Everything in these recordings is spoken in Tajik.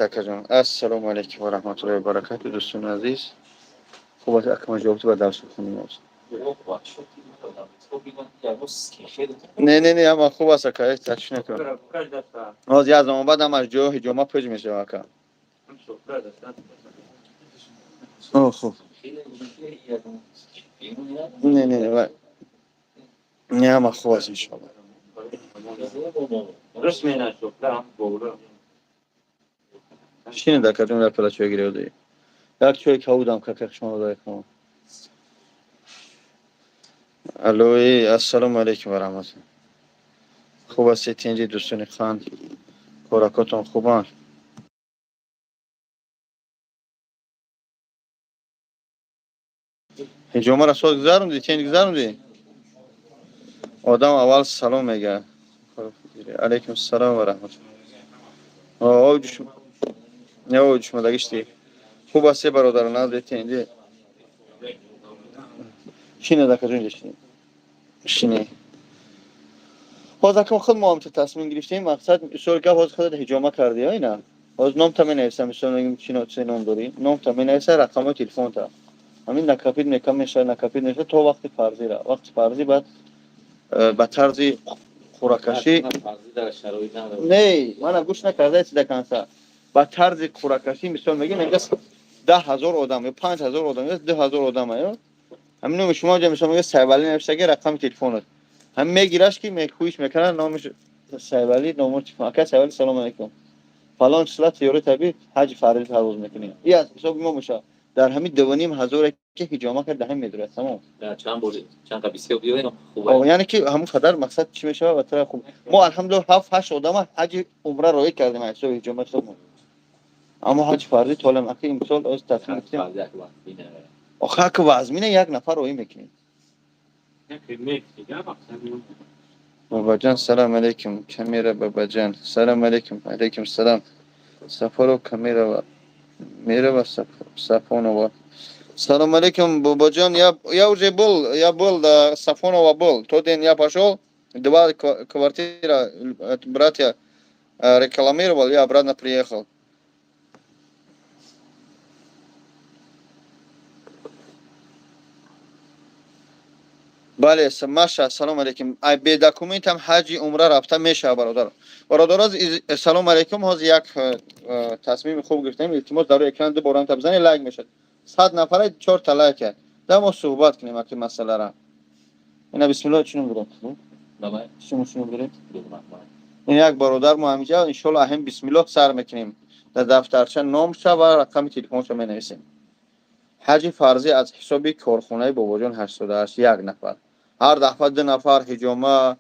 Акаҷон, ассалому алайкум ва раҳматуллоҳи ва баракату, дӯстони азиз. Хуб аст, акама ҷавоб ба дарс хонем. Не, не, не, ама хуб аст, ака, ташвиш накун. Ҳозир аз он баъд ҳамаш ҷо ҳиҷома пӯҷ мешава, ака. О, хуб. Не, не, не, не, ама хуб аст, иншоалло. Шинед, акаҷон, як пила чой гирёдӣ. Як чой кавудам, кака хушмода кунам. Аллои, ассалому алайкум ва раҳматуллоҳ. Хуб ҳастед, тинҷи, дӯстони қанд? Коракотон хубанд? Ҳиҷомаро соз гузарондӣ, тинҷ гузарондӣ? Одам аввал салом мегӯяд. Алайкум ассалом ва раҳматуллоҳ. О, ҷӯш. Не, о, ҷӯшмадагишти. Хуб ҳастед, бародарон, наздед, тинҷи? Шинед, акаҷон, инҷа шинед. Шинед. Ҳозир акам худ мо ҳамчун тасмим гирифтем, мақсад мисол гап, ҳозир худат ҳиҷома кардӣ, ё ина? Ҳозир номта менависам, мисол мегӯем, чи чӣ ном дорӣ? Номта менависа, рақамҳои телефонта. Ҳамин накопить мекам мешавад, накопить мешавад то вақти фарзира. Вақти фарзӣ баъд ба тарзи қуръакашӣ. Не, мана гӯш накардаи до конца. Ба тарзи қуръакашӣ, мисол мегӯем, инҷа 10 000 одам ё 5000 одам ё 2000 одам, ё ҳамин номи шумо ҷа, мисол мегӯяд, Сайвалӣ навиштаги, рақами телефонат. Ҳамин мегираш ки мекӯиш мекунад, номиш Сайвалӣ, номо телефон. Ака Сайвалӣ, салом алайкум. Фалон числа тиёри таби ҳаҷи фарзӣ парвоз мекунем. И аз ҳисоби мо мешавад. Дар ҳамин 2,5 ҳазоре ки ҳиҷома кард, ҳамин медурад, тамом. Чанд бори, чанд қа бисёр биёем, хуб. Яъне ки ҳамон қадар мақсад чӣ мешавад ва тара хуб. Мо алҳамдулиллоҳ ҳафт ҳашт одама ҳаҷи умра роӣ кардем аз ҳисоби ҳиҷома худмон. Аммо ҳаҷи фарзӣ толем аки имсол оз тасмим гирифтем. Охир аки вазмина як нафар роӣ мекунем. Бабаҷан, салом алейкум. Камера, бабаҷан. Салом алейкум. Алейкум салом. Сафаров Камерова. Мирова Сафонова. Салом алейкум, бабаҷан. Я уже был, я был, да, Сафонова был. Тот день я пошел, два квартира братья рекламировал, я обратно приехал. Бале, Маша, салом алейкум. Ай бе документам ҳаҷи умра рафта мешава, бародар. Бародароз, салом алейкум. Ҳозир як тасмими хуб гирифтем. Илтимос, дар рӯи экран ду бора бизанед, лайк мешавад. 100 нафара чор та лайк. Да мо суҳбат кунем аки масъалара. Ина бисмиллоҳ, чӣ ном доред? Шумо чӣ ном доред? Ин як бародар мо ҳаминҷа, иншоалло, аҳем бисмиллоҳ сар мекунем. Дар дафтарча номша ва рақами телефонша менависем. Ҳаҷи фарзӣ аз ҳисоби корхонаи Бобоҷон 88 як нафар. Ҳар дафъа ду нафар ҳиҷома,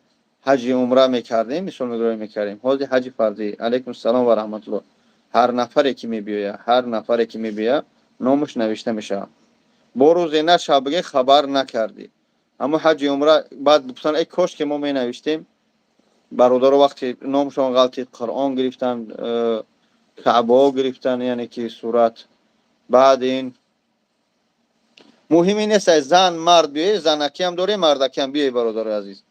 ҳаҷи умра мекардем, мисол мегӯем, мекардем. Ҳозир ҳаҷи фарзӣ. Алайкум салом ва раҳматуллоҳ. Ҳар нафаре ки мебиёяд, ҳар нафаре ки мебиёяд, номаш навишта мешавад. Бо рӯзе нашав бигӯ хабар накардӣ. Аммо ҳаҷи умра баъд гуфтан, эй кош ки мо менавиштем. Бародаро вақте номшон ғалти, Қуръон гирифтан, Каъбаҳо гирифтан, яъне ки сурат. Баъд ин муҳим ин нест, ай зан мард биёе, занакиам дорем, мардакиам биёе, бародарои азиз.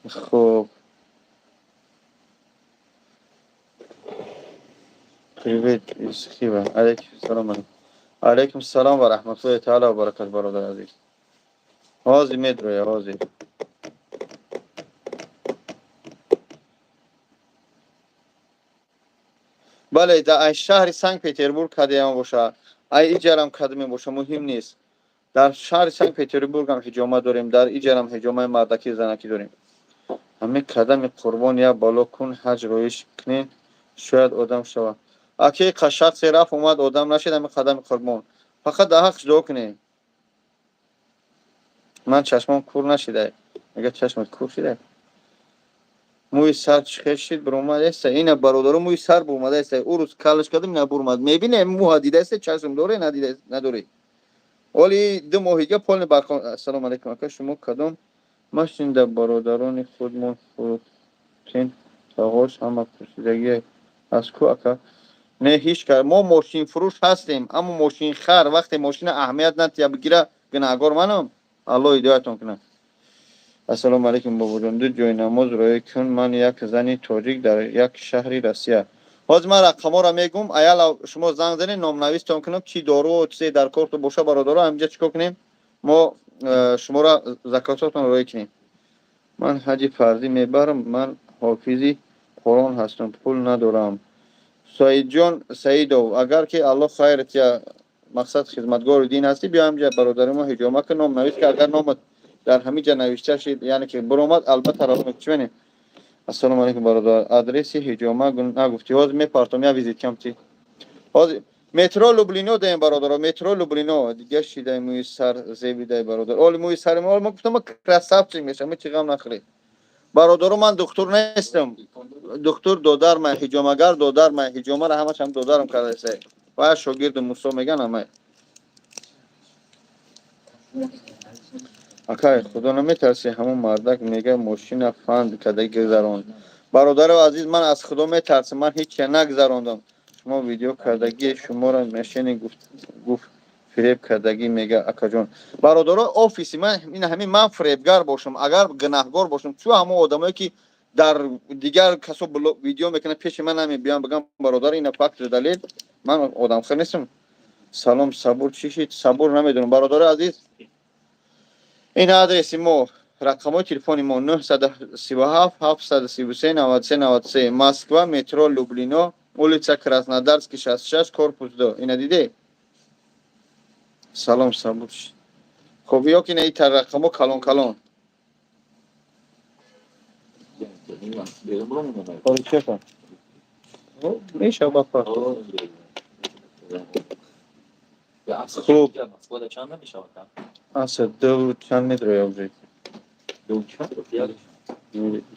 Хуб. Привет из Хива. Алейкум салом. Алейкум салом ва раҳматуллоҳи таала ва баракату, бародари азиз. Ҳозир медроя, ҳозир. Бале, дар ай шаҳри Санкт Петербург кадеам боша, ай иҷарам кадме боша, муҳим нест. Дар шаҳри Санкт Петербургам ҳиҷома дорем, дар иҷарам ҳиҷомаи мардакӣ, занакӣ дорем. Ҳамин қадами қурбон як бало кун, ҳаҷ роиш кунед, шояд одам шавад. Аки шахсе рафт омад, одам нашид, ҳамин қадами қурбон. Фақат дар ҳаққш дуо кунед. Ман чашмом кур нашидай. Мега чашмат кур шидай? Мӯи сар чӣ хел шид, буромад эста. Ина бародаро, мӯи сар буромада эста. Ӯ рӯз калаш кардам, ина буромад. Мебине, мӯҳа дида эста, чашм доре, надида надорӣ. Оли ду моҳига полный барқон. Ассалому алайкум, ака, шумо кадом машинда бародарони худмон фурӯхтен? Тағош ҳама пурсидагие. Аз ку, ака? Не, ҳеҷ кар. Мо мошинфурӯш ҳастем, аммо мошинхар вақте мошина аҳамият натия бигира, гунаҳгор манам. Аллоҳ ҳидоятон кунад. Ассалому алайкум, бобоҷон, ду ҷои намоз роя кун. Ман як зани тоҷик дар як шаҳри Россия. Ҳозир ман рақамҳоро мегум, аяла шумо занг занед, номнавистон кунам, чӣ дору чизе дар корту боша, бародаро, ҳаминҷа чӣ кор кунем? Мо шуморо заказотон роя кунем. Ман ҳаҷи фарзӣ мебарам, ман ҳофизи Қуръон ҳастам, пул надорам. Саидҷон Саидов, агар ки Аллоҳ хайр тия, мақсад хизматгори дин ҳастӣ, биё ҳаминҷа, бародари мо, ҳиҷома кун, номнавис ки агар номат дар ҳамин ҷа навишта шид, яъне ки биромад, албатта равон. Чӣ менем? Ассалому алайкум, бародар, адреси ҳиҷома нагуфтӣ. Ҳозир мепартом, я визиткам ти. Ҳозир метро Люблино даем, бародаро, метро Люблино. Дига шидай, мӯи сар зебидай, бародар. Оли мӯи сари мо, мо гуфтам, ма красавчик мешам, чӣ ғам нахӯред. Бародаро, ман духтур нестам. Духтур додарма, ҳиҷомагар додарма, ҳиҷомаро ҳамаш ҳам додарам кардасе. Ва шогирди Мусо меган ҳамай. Акай, худо наметарсӣ, ҳамон мардак мега мошина фанд када гузаронд. Бародаро азиз, ман аз худо метарсам, ман ҳеҷ нагузарондам. Шумо видео кардагӣ, шуморо мошини гуфт, гуфт фиреб кардагӣ мега, акаҷон. Бародаро, офиси ман ин ҳамин, ман фиребгар бошам, агар гунаҳгор бошам, чӯ ҳамон одамое ки дар дигар касо видео мекунанд, пеши ман намебиён, бигам: бародар, ина факт, далел, ман одамхир нестам. Салом, Сабур чӣ шид? Сабур намедонам. Бародари азиз, ин адреси мо, рақамҳои телефони мо: 937 733 93 93, Москва, метро Люблино, улица Краснодарский, 66, корпус 2. Ина диде? Салом, Сабур. Хоб, ё ки ина итар рақамҳо калон калон. Ори, чефа? Меша ба пар. Хуб. Москва чанд намешавад? Аса ду чанд метр уже? Ду чанд?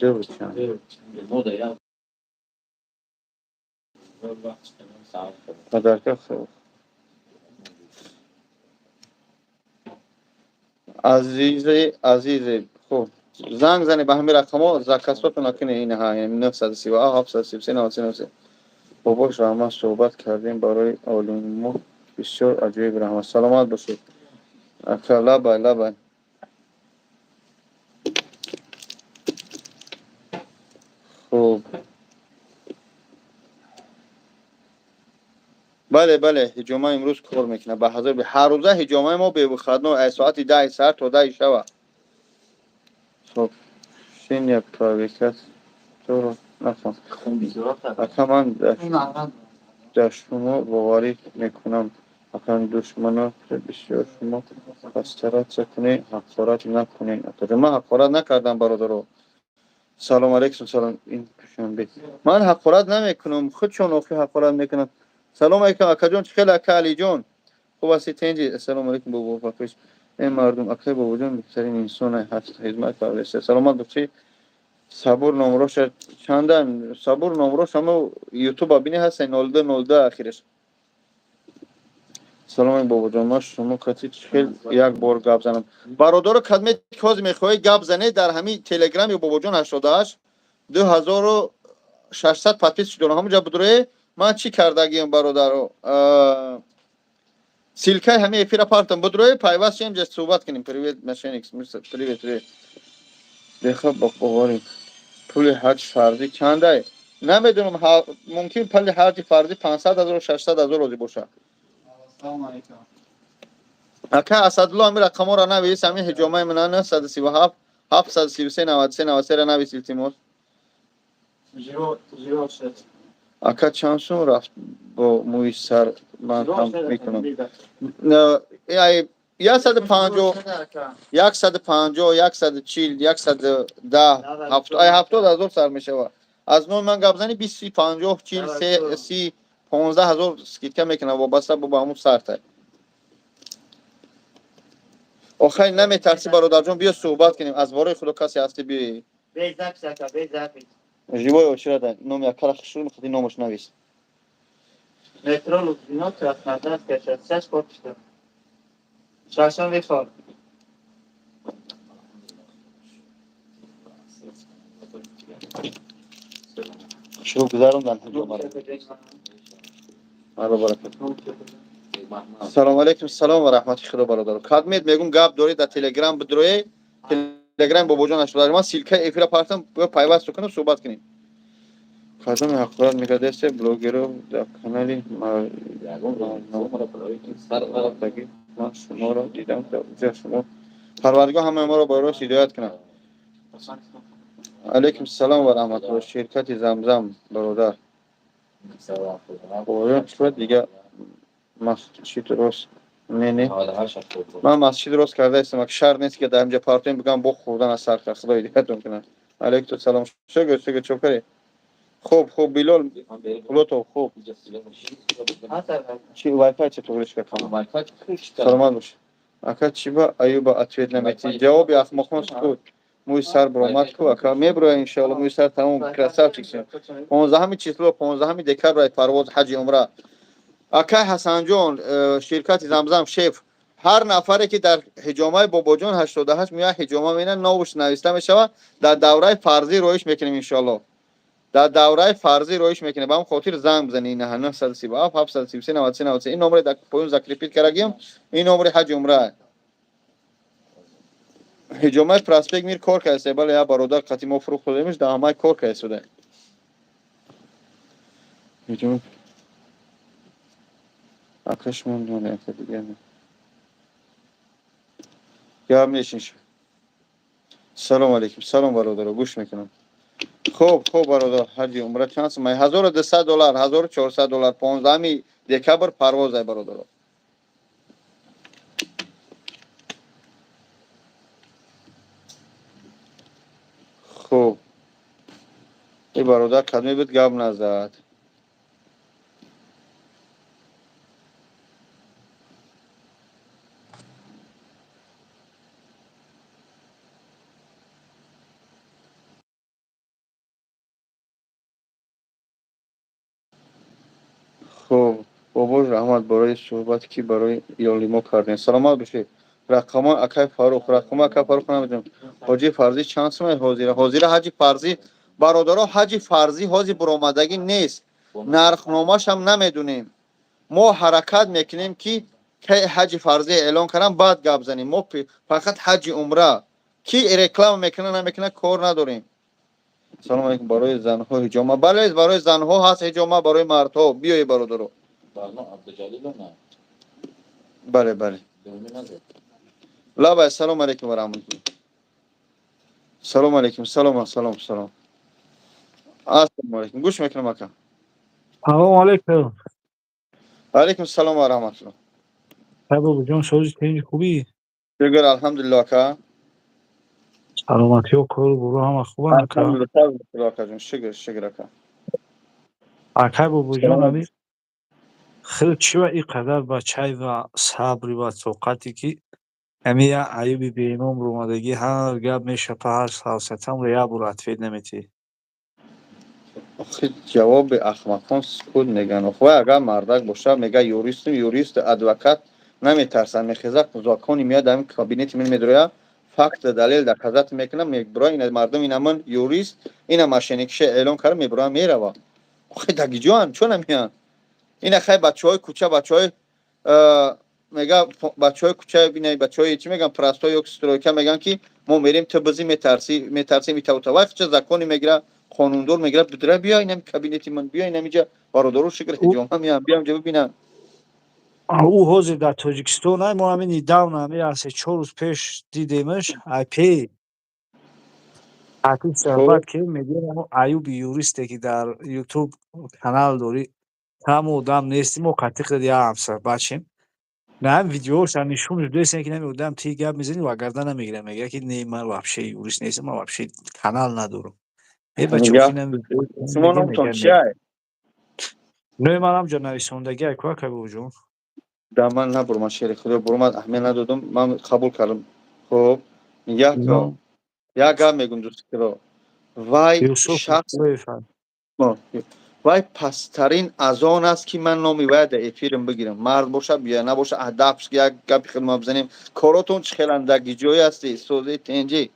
Ду чанд. Мода я. Падарка хуб. Азизе, азизе, хуб. Занг зане ба ҳамин рақамҳо, заказотон накунед, ина ҳа, 937 733 93 93. Бобош раҳмат, суҳбат кардем барои олимо, бисёр аҷоиб, раҳмат. Саломат бошед. Ака, лабай, лабай. Хуб. Бале, бале, ҳиҷома имрӯз кор мекунад. Ба ҳазор ҳар рӯза ҳиҷомаи мо бевыходной аз соати 10 саҳар то 10 шава. Хуб, шиня правикат туро нафаҳм. Ака, ман дар шумо боварӣ мекунам. Ака, душманот бисёр, шумо постараться кунед, ҳақорат накунед. Акаҷон, ман ҳақорат накардам, бародаро. Салом алейкум, салом, ин Душанбе. Ман ҳақорат намекунам, худшон охи ҳақорат мекунанд. Салом алейкум, акаҷон, чӣ хел, ака Алиҷон? Хуб ҳастӣ, тенҷи? Ассалому алейкум, бобо Фақиш. Эй мардум, акай бобоҷон беҳтарин инсон ҳаст, хизмат кардааст. Саломат бошӣ. Сабур номроша чандан? Сабур номрош ҳамо Ютуба бини, ҳаст 02 02 ахираш. Салом алейкум, бобоҷон, ман шумо кати чӣ хел як бор гап занам? Бародаро, кадме ҳозир мехоҳед гап занед, дар ҳамин телеграми бобоҷон 88 2600 подписчик дорам, ҳамонҷа будурое. Ман чӣ кардагиам, бародаро? Ссылкаи ҳамин эфира партам, будурое, пайваст шем, ҷа суҳбат кунем. Привет, мошенник, привет, привет. Беха боварӣ. Пули ҳаҷ фарзӣ чандай? Намедонам, мумкин пули ҳаҷи фарзӣ 500 ҳазор, 600 ҳазор розӣ бошад. Ака Асадулло, ҳамин рақамҳоро навис, ҳамин ҳиҷомаи мана 937 733 93 93 ра навис, илтимос. Ака, чанд сум рафт бо мӯи сар, ман ҳам мекунам? 150, 150, 140, 110, ай 70 000 сар мешавад. Аз номи ман гап зани, 20, 50, 40, 30, 15 000 скидка мекунам, вобаста бо ҳамун сарта. Охай, наметарсӣ, бародарҷон, биё суҳбат кунем. Аз борои худо, касе ҳастӣ, биёӣ. Живой очереда номи акара хушрӯ мехоҳӣ, номаш навис. Метро Люблино, Краснодарская, 66, корпус 2. Шашон вихор. Шурӯъ гузарондан ҳиҷомаро. Алло, баракат. Салом алейкум, салом ва раҳмати худо, бародаро. Кадмед мегум, гап доред, дар Телеграм бидроe, Телеграм бобоҷон ашудар. Ман ссылка эфира партам, пайваст кунам, суҳбат кунем. Кадоми ҳақорат мекардасе блогеро дар канали ман шуморо дидам дар уҷа шумо. Парвардигор ҳамаи моро ба рост ҳидоят кунад. Алейкум салом ва раҳматулло. Ширкати Замзам, бародар. Бобоҷон, чӣ дига масҷид рост не, ман масҷид рост кардаистам, ак шар нест, ки дар инҷа партоем, бигам, бо хӯрдан аз сар кард. Худо ҳидоятон кунад. Алейкум салом. Шугр, шугр, чокаре. Хуб, хуб, Билол Пулотов, хуб. Чи вайфай че туғриш кард? Саломат бош. Ака, чи ба Аюба ответ наметӣ? Ҷавоби ахмоқон сукут. Мӯи сар баромад ку, ака, меброя, иншоалло, мӯи сар тамом, красавчик. 15-ҳами число, 15-ҳами декабр парвоз ҳаҷи умра. Акай Ҳасанҷон, ширкати Замзам, шеф, ҳар нафаре ки дар ҳиҷомаи бобоҷон 88 меояд, ҳиҷома мена, новуш нависта мешавад, дар давраи фарзӣ роиш мекунем, иншоалло. Дар давраи фарзӣ роиш мекунем. Ба ҳам хотир занг бизанед: 937 733 93 93. Ин номере дар поён закрепить кардагиам, ин номери ҳаҷи умра. Ҳиҷомаи проспект Мир кор кардааст? Бале, як бародар қати мо фурӯх додемиш, дар ҳамаи кор кардааст. Ҳиҷома ака, шумо ака, дигар гап нешин. Салом алейкум, салом, бародаро, гӯш мекунам. Хуб, хуб, бародар, ҳаҷи умра чанд сумай? 1200 доллар, 1400 доллар. 15-ҳами декабр парвоз ай, бародаро. Хуб, и бародар кадме буд, гап назад. Хуб, бобош, раҳмат барои суҳбате, ки барои ёлимо кардем. Саломат бошед. Рақамои акай Фарух, рақамои акай Фарух намедонам. Ҳоҷи фарзӣ чанд сумай ҳозира? Ҳозира ҳаҷи фарзӣ, бародаро, ҳаҷи фарзӣ ҳозир буромадагӣ нест, нархномашам намедонем. Мо ҳаракат мекунем, ки кай ҳаҷи фарзӣ эълон кардам, баъд гап занем. Мо фақат ҳаҷи умра, ки реклама мекуна, намекуна, кор надорем. Салому алейкум, барои занҳо ҳиҷома? Бале, барои занҳо ҳаст ҳиҷома, барои мардҳо биёед, бародаро. Бале, бале. Лабай, салому алейкум ва раҳматулло. Салому алейкум, салом, салом, салом. Ассалому алейкум, гӯш мекунам, ака. Салому алейкум. Алейкум салом ва раҳматулло. Бобоҷон, сози, тинҷ, хубӣ? Шукр, алҳамдулилло, ака. Саломатиҳо, кору бору ҳама хубанд, ака? Алҳамдулилло, акаҷон, шукр, шукр, ака. Акай бобоҷон, ами хеле чӣ ва ин қадар бачай ва сабри ва тоқате, ки ами як аюби беном ромадагӣ, ҳар гап мешапа, ҳар савсатамро як бор ответ наметиҳӣ. Охи, ҷавоби ахмақон сукут мегӯянд. Охи, вай агар мардак бошад, мега юристум, юрист, адвокат наметарсад, мехеза, закони меяд, ҳамин кабинети мен медроя, факт, далел, доказать мекунам, меброя, ина мардум, ина ман юрист, ина мошенникиша эълон карда, меброя, мерава. Охи, дагиҷоан чо намеянд? Ина хай, бачаҳои кӯча, бачаҳои мега, бачаҳои кӯча, ина бачаҳои чӣ мегӯянд, простой ё стройка, мегӯянд, ки мо мерем, ту бизӣ, метарсӣ, метарсем, итавта. Вай ча закони мегира, қонундор мегира, бидра, биё инам кабинети ман, биё инам иҷа, бародаро, шукр, ҳиҷома меян, биям ҷа бибинам. Ӯ ҳозир дар Тоҷикистон ай, мо ҳамин недавно, ҳамин 3-4 рӯз пеш дидемаш, айпи ҳатӣ суҳбат ки мегӯям, аюби юристе, ки дар Ютуб канал дорӣ, ҳама одам нестӣ, мо қатиқ як ҳамсуҳбат шем. На, ҳам видеоша нишонаш дестем, ки нами одам ти гап мезанӣ, вагарда намегирам, мегӯяд, ки не, ман вообще юрист нестам, ман вообще канал надорам. Э, бача, шумо номтон чиай? Не, ман ҳамҷо нависондагӣ ай ку, акай бобоҷон. Да, ман набурман, шери худо, бурмад, аҳамият надодум, ман қабул кардам. Хуб, нигаҳ кун, як гап мегӯм, дӯстиро, вай шахс, вай пасттарин аз он аст, ки ман номи вай дар эфирам бигирам. Мард боша, бия, набоша, адаф, як гапи хидмат бизанем. Коротон чӣ хеландаги ҷое ҳасти, сози, тенҷӣ?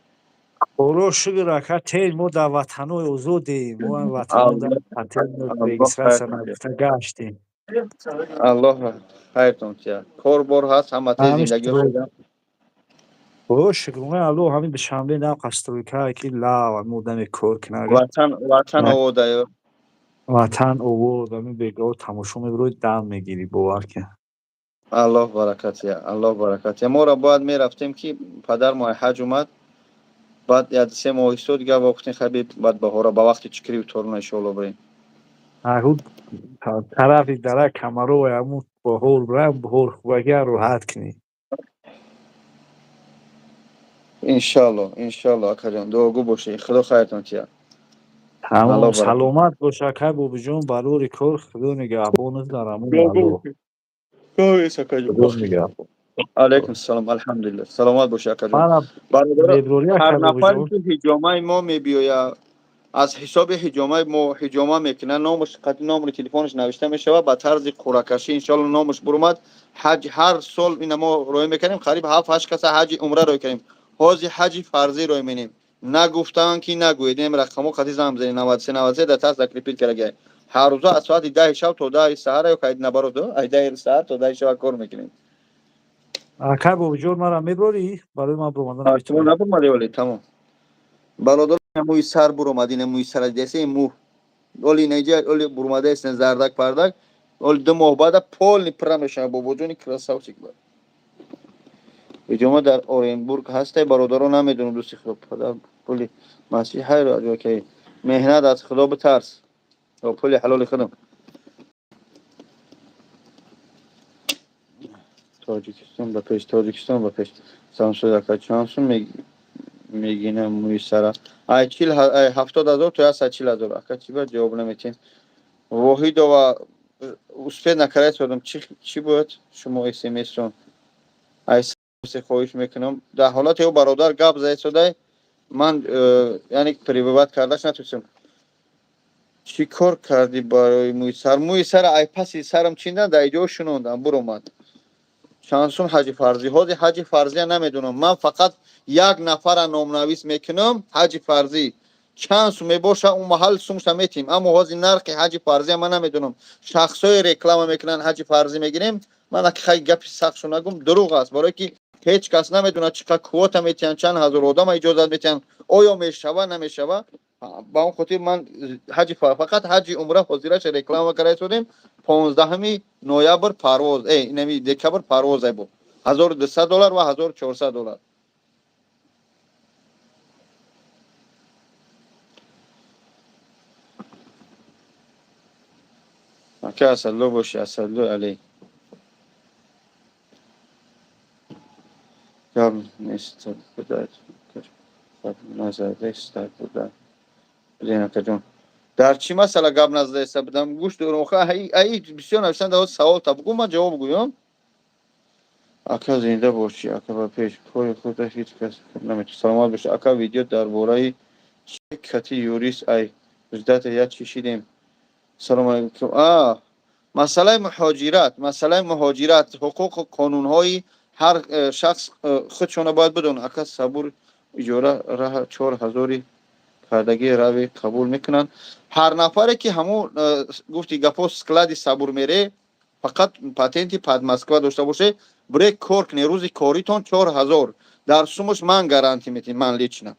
Оро, шукр, ака, тел, мо дар ватанҳои озодем, мо ватанҳо регистрация нагуфта гаштем. Аллоҳ хайртон тия. Кор бор ҳаст, ҳама тез зиндагиҳо шуда. О, шукрона Аллоҳ, ҳамин Душанбе нам қастройка ки лав одаме кор кунад. Ватан, ватан овода. Ватан овод, ҳамин бегаҳо тамошо мебурои, дам мегирӣ, бовар кун. Аллоҳ баракат тия, Аллоҳ баракат тия. Моро бояд мерафтем, ки падар моҳи ҳаҷ омад, баъд як се моҳ истод, дигар вохтин хаби, баъд баҳора ба вақти чикри торона иншоалло бирем. Аҳу тарафи дара Камаро ҳамун баҳор бирам, баҳор хубагия роҳат кунӣ. Иншоалло, иншоалло, акаҷон, дуогӯ бошед, Худо хайртон тия. Тамом, саломат бош, акай Бобиҷон, барори кор, Худо нигаҳбонат дар амон Аллоҳ. Худо нигаҳбон. Алайкум салом, алҳамдулиллаҳ. Саломат бошед, акаҷон. Бародаро, ҳар нафаре ки ҳиҷомаи мо мебиёяд, аз ҳисоби ҳиҷомаи мо ҳиҷома мекунад, номаш қати номери телефонаш навишта мешавад ба тарзи қуръакашӣ, иншоалло номаш бурумад. Ҳаҷ ҳар сол ина мо роҳӣ мекунем, қариб 7-8 каса ҳаҷи умра роҳӣ кардем. Ҳозир ҳаҷи фарзӣ роҳӣ менем. Нагуфтаанд ки нагӯед, ин рақамҳо қати занг бизанед, 93 93 дар тас закрепить карда. Ҳар рӯза аз соати 10 шаб то 10 саҳар ё кайд набарод, ай 10 саҳар то 10 шаб кор мекунем. Акай Бобиҷон, мара меброрӣ? Барои ман буромадан наметавонам. Набурмадӣ вале, тамом. Бародар, мӯи сар буромад, ина мӯи сар десе мӯ. Оли инҷа оли бурумада аст, зардак пардак. Оли 2 моҳ баъда полный пура мешавад, бобоҷони красавчик бад. Иҷома дар Оренбург ҳастай, бародаро, намедонам, дӯсти худо, падар пули масиҳ ҳайро аҷо ки меҳнат аз Худо битарс. Ва пули ҳалоли худам. Тоҷикистон ба пеш, Тоҷикистон ба пеш. Самсуд ака, чанд сум мегинам мӯи сара? Ай 40, ай 70 ҳазор то 140 ҳазор. Ака, чӣ ба ҷавоб наметиҳед? Воҳидова, успеть накарда истодам. Чӣ бояд шумо смс-тон? Ай хоҳиш мекунам. Дар ҳолати ӯ бародар гап зада истодай, ман яъне прибывать кардаш натонистам. Чӣ кор кардӣ барои мӯи сар? Мӯи сара ай паси сарам чиндан, дар иҷо шунондам, буромад. Чанд сум ҳаҷи фарзӣ? Ҳозир ҳаҷи фарзия намедонам. Ман фақат як нафара номнавис мекунам, ҳаҷи фарзӣ. Чанд сум мебоша, он маҳал сумша метиҳем. Аммо ҳозир нархи ҳаҷи фарзия ман намедонам. Шахсҳое реклама мекунанд, ҳаҷи фарзӣ мегирем. Ман хай гапи сахтшо нагум, дурӯғ аст, барое ки ҳеҷ кас намедонад чӣ қадр квота метиҳанд, чанд ҳазор одама иҷозат метиҳанд, оё мешава, намешава. Ба он хотир ман ҳаҷи фақат ҳаҷи умра ҳозираша реклама карда истодем. 15 ноябр парвоз, инами декабр парвоз ай буд. 1200 доллар ва 1400 доллар. Ака Асадло боши, Асадло Али. Гап нест буда, назадаиста буда. Блин, акаҷон. Дар чӣ масъала гап назадаиста будам? Гӯш дорам. Охи ай бисёр навиштан, дар савол та бугӯ, ман ҷавоб гӯям. Ака, зинда бошӣ, ака, ба пеш. Кори худа ҳеҷ кас наметавонад. Саломат бошӣ. Ака, видео дар бораи чӣ кати юрист ай ждать я чӣ шидем? Салом алейкум. Масъалаи муҳоҷират, масъалаи муҳоҷират, ҳуқуқу қонунҳои ҳар шахс худшона бояд бидонад. Ака, сабур иҷора раҳа 4000 кардагии рави қабул мекунанд. Ҳар нафаре ки ҳамун гуфти гапо склади сабур мере, фақат патенти под Москва дошта боше, бре кор кне, рӯзи коритон 4000. Дар сумуш ман гарантӣ метиҳам, ман лично.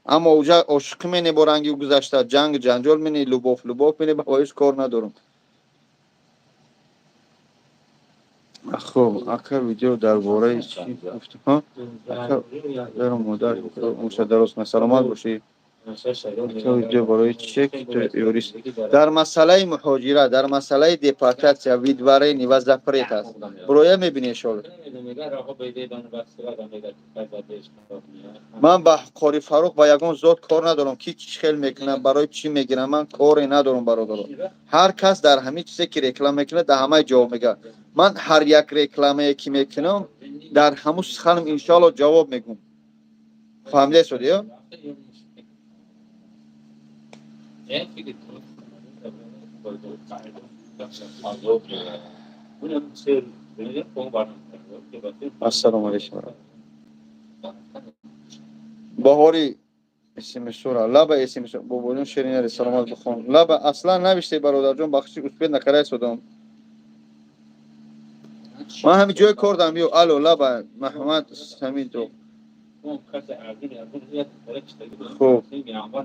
Аммо уҷа ошиқӣ мене бо ранги гузашта, ҷанг ҷанҷол мене, любовь любовь мене, ба оиш кор надорам. Хуб, ака, видео дар бораи чӣ гуфтам? Ҳа? Ака, дару модар умша дароз кунад. Саломат бошӣ. Ака, видео барои чӣ юрист? Дар масъалаи муҳоҷират, дар масъалаи депортация, выдворение ва запрет аст. Буроя мебинӣ иншоалло. Ман ба Қори Фаррух ба ягон зот кор надорам, ки чӣ хел мекунад, барои чӣ мегирам, ман коре надорам, бародаро. Ҳар кас дар ҳамин чизе ки реклама мекунад, дар ҳамаи ҷавоб мегӯяд. Ман ҳар як рекламае ки мекунам, дар ҳамун суханам иншоалло ҷавоб мегӯм. Фаҳмидаи соди, ё? Ассалому алайкум. Баҳори смсура, лаба смс, бобоҷон, ширинари саломат бихон. Лаба аслан навиштей, бародарҷон, бахши, успеть накарда истодам. Ман ҳамин ҷои кор дорам. Ё, алло, лаба, Маҳмад Самидов. Хуб,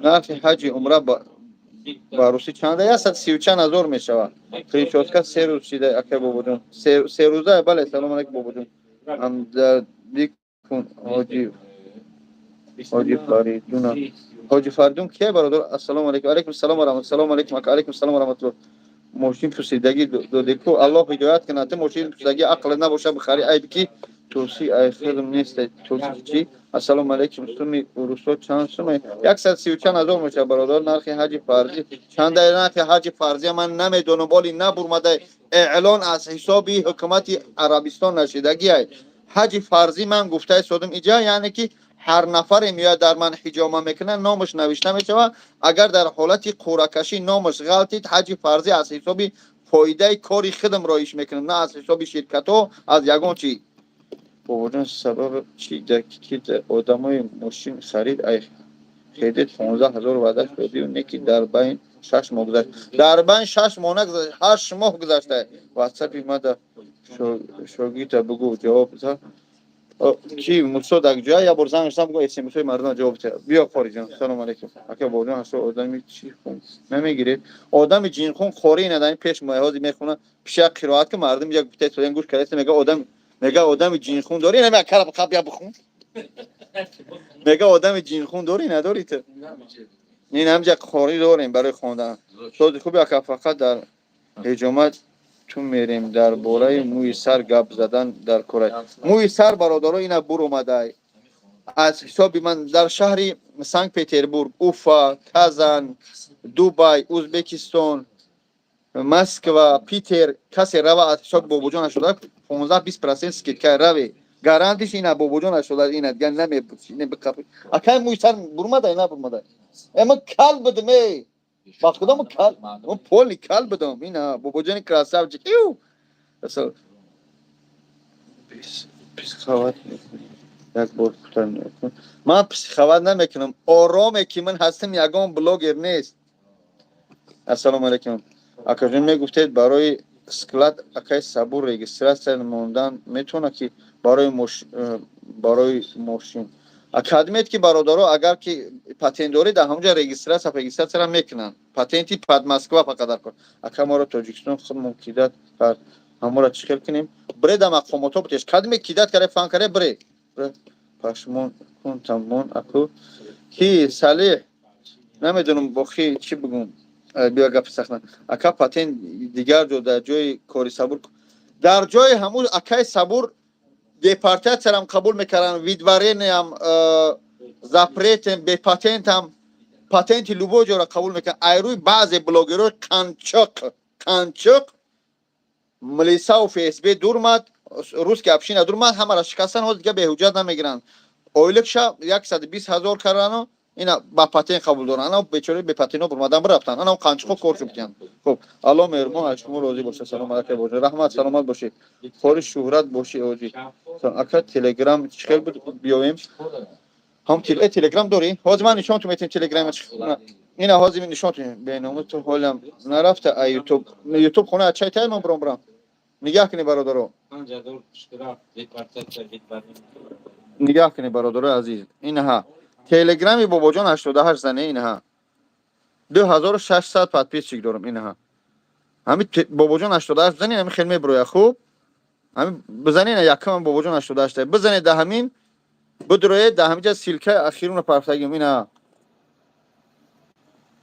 нархи ҳаҷи умра ба русӣ чанда? 130 чанд ҳазор мешавад. Причёска 3 рӯз шида, акай Бобоҷон, 3 рӯза, бале. Салом алейкум, Бобоҷон, ҳамдардӣ кун, ҳоҷи Фаридуна. Ҳоҷи Фаридун кие, бародар? Ассалому алейкум. Алейкум салом ва раҳмат. Салому алейкум, ака. Алейкум салом ва раҳматуллоҳ. Мошин пусидагӣ додеку, Аллоҳ ҳидоят кунад. Ту мошин пусидагӣ ақл набоша, бихари, айб ки тӯси ай худм нест. Тӯси чӣ? Ассалому алейкум. Суми урусо чанд суме? 130 чанд ҳазор мешавад, бародар. Нархи ҳаҷи фарзӣ чанда? Нархи ҳаҷи фарзия ман намедонам, боли набурмада, эълон аз ҳисоби ҳукумати Арабистон нашидагиай. Ҳаҷи фарзӣ ман гуфтаи содим иҷа, яъне ки ҳар нафаре меояд, дар ман ҳиҷома мекунад, номаш навишта мешавад. Агар дар ҳолати қуръакашӣ номаш ғалтид, ҳаҷи фарзӣ аз ҳисоби фоидаи кори худам роиш мекунам, на аз ҳисоби ширкатҳо, аз ягон чи. Бобоҷон, сабаб чи ки одамои мошин харид, ай кредит 15 000 ваъда шудию, не ки дар байн 6 моҳ гузашт? Дар байн 6 моҳ нагузашт, 8 моҳ гузашта. Ватсапи мада шогирда бугӯ, ҷавоб. Ки Мусо дар ҷоя, як бор занг зам, бугӯ, смсои мардум ҷавоб диҳад. Биё, Қориҷон. Салому алейкум, ака Бобоҷон. Ҳашто одами чӣ хун намегиред? Одами ҷинхун қори ина пеш ҳози мехона, пиша қироат ки мардум як гуфта истоден, гӯш карда, мега одам, мега одами ҷинхун дорӣ? Наме кара қаб я бихун. Мега одами ҷинхун дорӣ, надорӣ ту? Ин ҳамҷа қорӣ дорем барои хондан. Сози хуби, ака. Фақат дар ҳиҷомат ту мерем. Дар бораи мӯи сар гап задан дар кора. Мӯи сар, бародаро, ина буромадай аз ҳисоби ман дар шаҳри Санкт Петербург, Уфа, Казан, Дубай, Узбекистон, Москва, Питер, касе рава, аз ҳисоби Бобоҷон нашуда 15-20% скидка. Раве, гарантиш ина Бобоҷон нашуда, ина дигар намебақапи. Акай, мӯи сар бурмадай, набурмадай? Ма кал будам, эй, ба худо, мо кал, мо полный кал будам. Ина Бобоҷони красавчик. Иу, психовать як бор кутар. Ман психовать намекунам. Ороме ки ман ҳастам, ягон блогер нест. Ассалому алайкум, акаҷон. Мегуфтед, барои склад акай Сабур регистрация мондан метавонад ки барои мошин академият ки, бародаро, агар ки патент дорӣ, дар ҳамонҷа регистрацияро мекунанд. Патенти под Москва фақат дар кор. Ака, моро Тоҷикистон худмон кидать кард, ҳамора чӣ хел кунем? Бре, да мақомотҳо бутеш, кадме кидать каре, фан каре, бре, пашмон кун, тамон. Аку ки Салиҳ, намедонам бохи чӣ бигӯм. Биё, гапи сахна. Ака, патент дигар ҷо, дар ҷои кори Сабур, дар ҷои ҳамун акаи Сабур депортатсиярам қабул мекардам, выдворение ам, запретем, бепатентам, патенти любой ҷоро қабул мекардам. Айрӯи баъзе блогерҳои қанчоқ, қанчоқ, милисаву ФСБ дурмад, русский община дурмад, ҳамаро шикастан. Ҳозир дига беҳуҷҷат намегиранд. Ойликша 120 000 кардану ина ба патент қабул доранд. Ана бечораи бепатентҳо бурмадан бирафтанд, ана қанчиқо кор шудтиянд. Хуб, Аллоҳ меҳрубон аз шумо розӣ бошад. Салом алайкум, бошед, раҳмат, саломат бошед, кори шӯҳрат бошӣ, оҷӣ. Ака, Телеграм чӣ хел буд, биёем? Ҳам Телеграм дорӣ? Ҳозир ман нишонтон метавем Телеграм. Ина ҳозир нишонтон. Беному ту ҳолам нарафта. А Ютуб, Ютуб хона чай тай, ман буром, бурам. Нигаҳ кунед, бародаро, нигаҳ кунед, бародарои азиз. Инаҳа Телеграми Бобоҷон 88 зане. Инаҳа 2600 подписчик дорам. Инаҳа ҳами Бобоҷон 88 бизанед, ҳами хел мебироя. Хуб, ҳами бизанед, якам Бобоҷон 88 бизанед, да ҳамин бидроед, да ҳамиҷа ссылка и ахируна партагим. Ина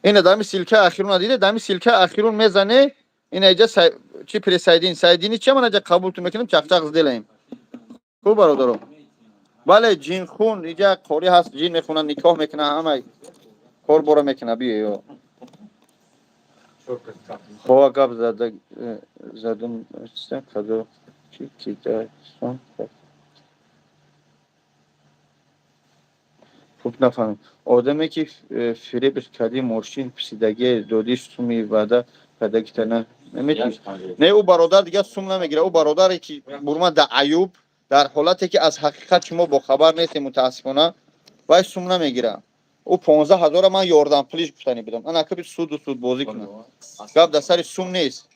да ҳами ссылка и ахируна диде, да ҳами ссылка и ахирун мезане. Ина иҷа чи присоединить, соединить чи, ман аҷа қабултон мекунем, чақчақ сделаем. Хуб, бародаро, бале, ҷинхун иҷа қори ҳаст, ҷин мехонад, никоҳ мекунад, ҳама кор бора мекунад. Биё, хова гап зада задум кадо чи кидасон. Хуб, нафаҳмем. Одаме ки фиребш кардӣ, мошин писидагие додӣ, суми ваъда кардагита на наметавонӣ. Не, ӯ бародар дигар сум намегирад. Ӯ бародаре ки бурма да Аюб, дар ҳолате ки аз ҳақиқат шумо бохабар нестем, мутаассифона, вай сум намегирад. Ӯ 15 000-а ман ёрдам пулиш гуфтанӣ будам. Ана каби суду судбозӣ кунад. Гап дар сари сум нест.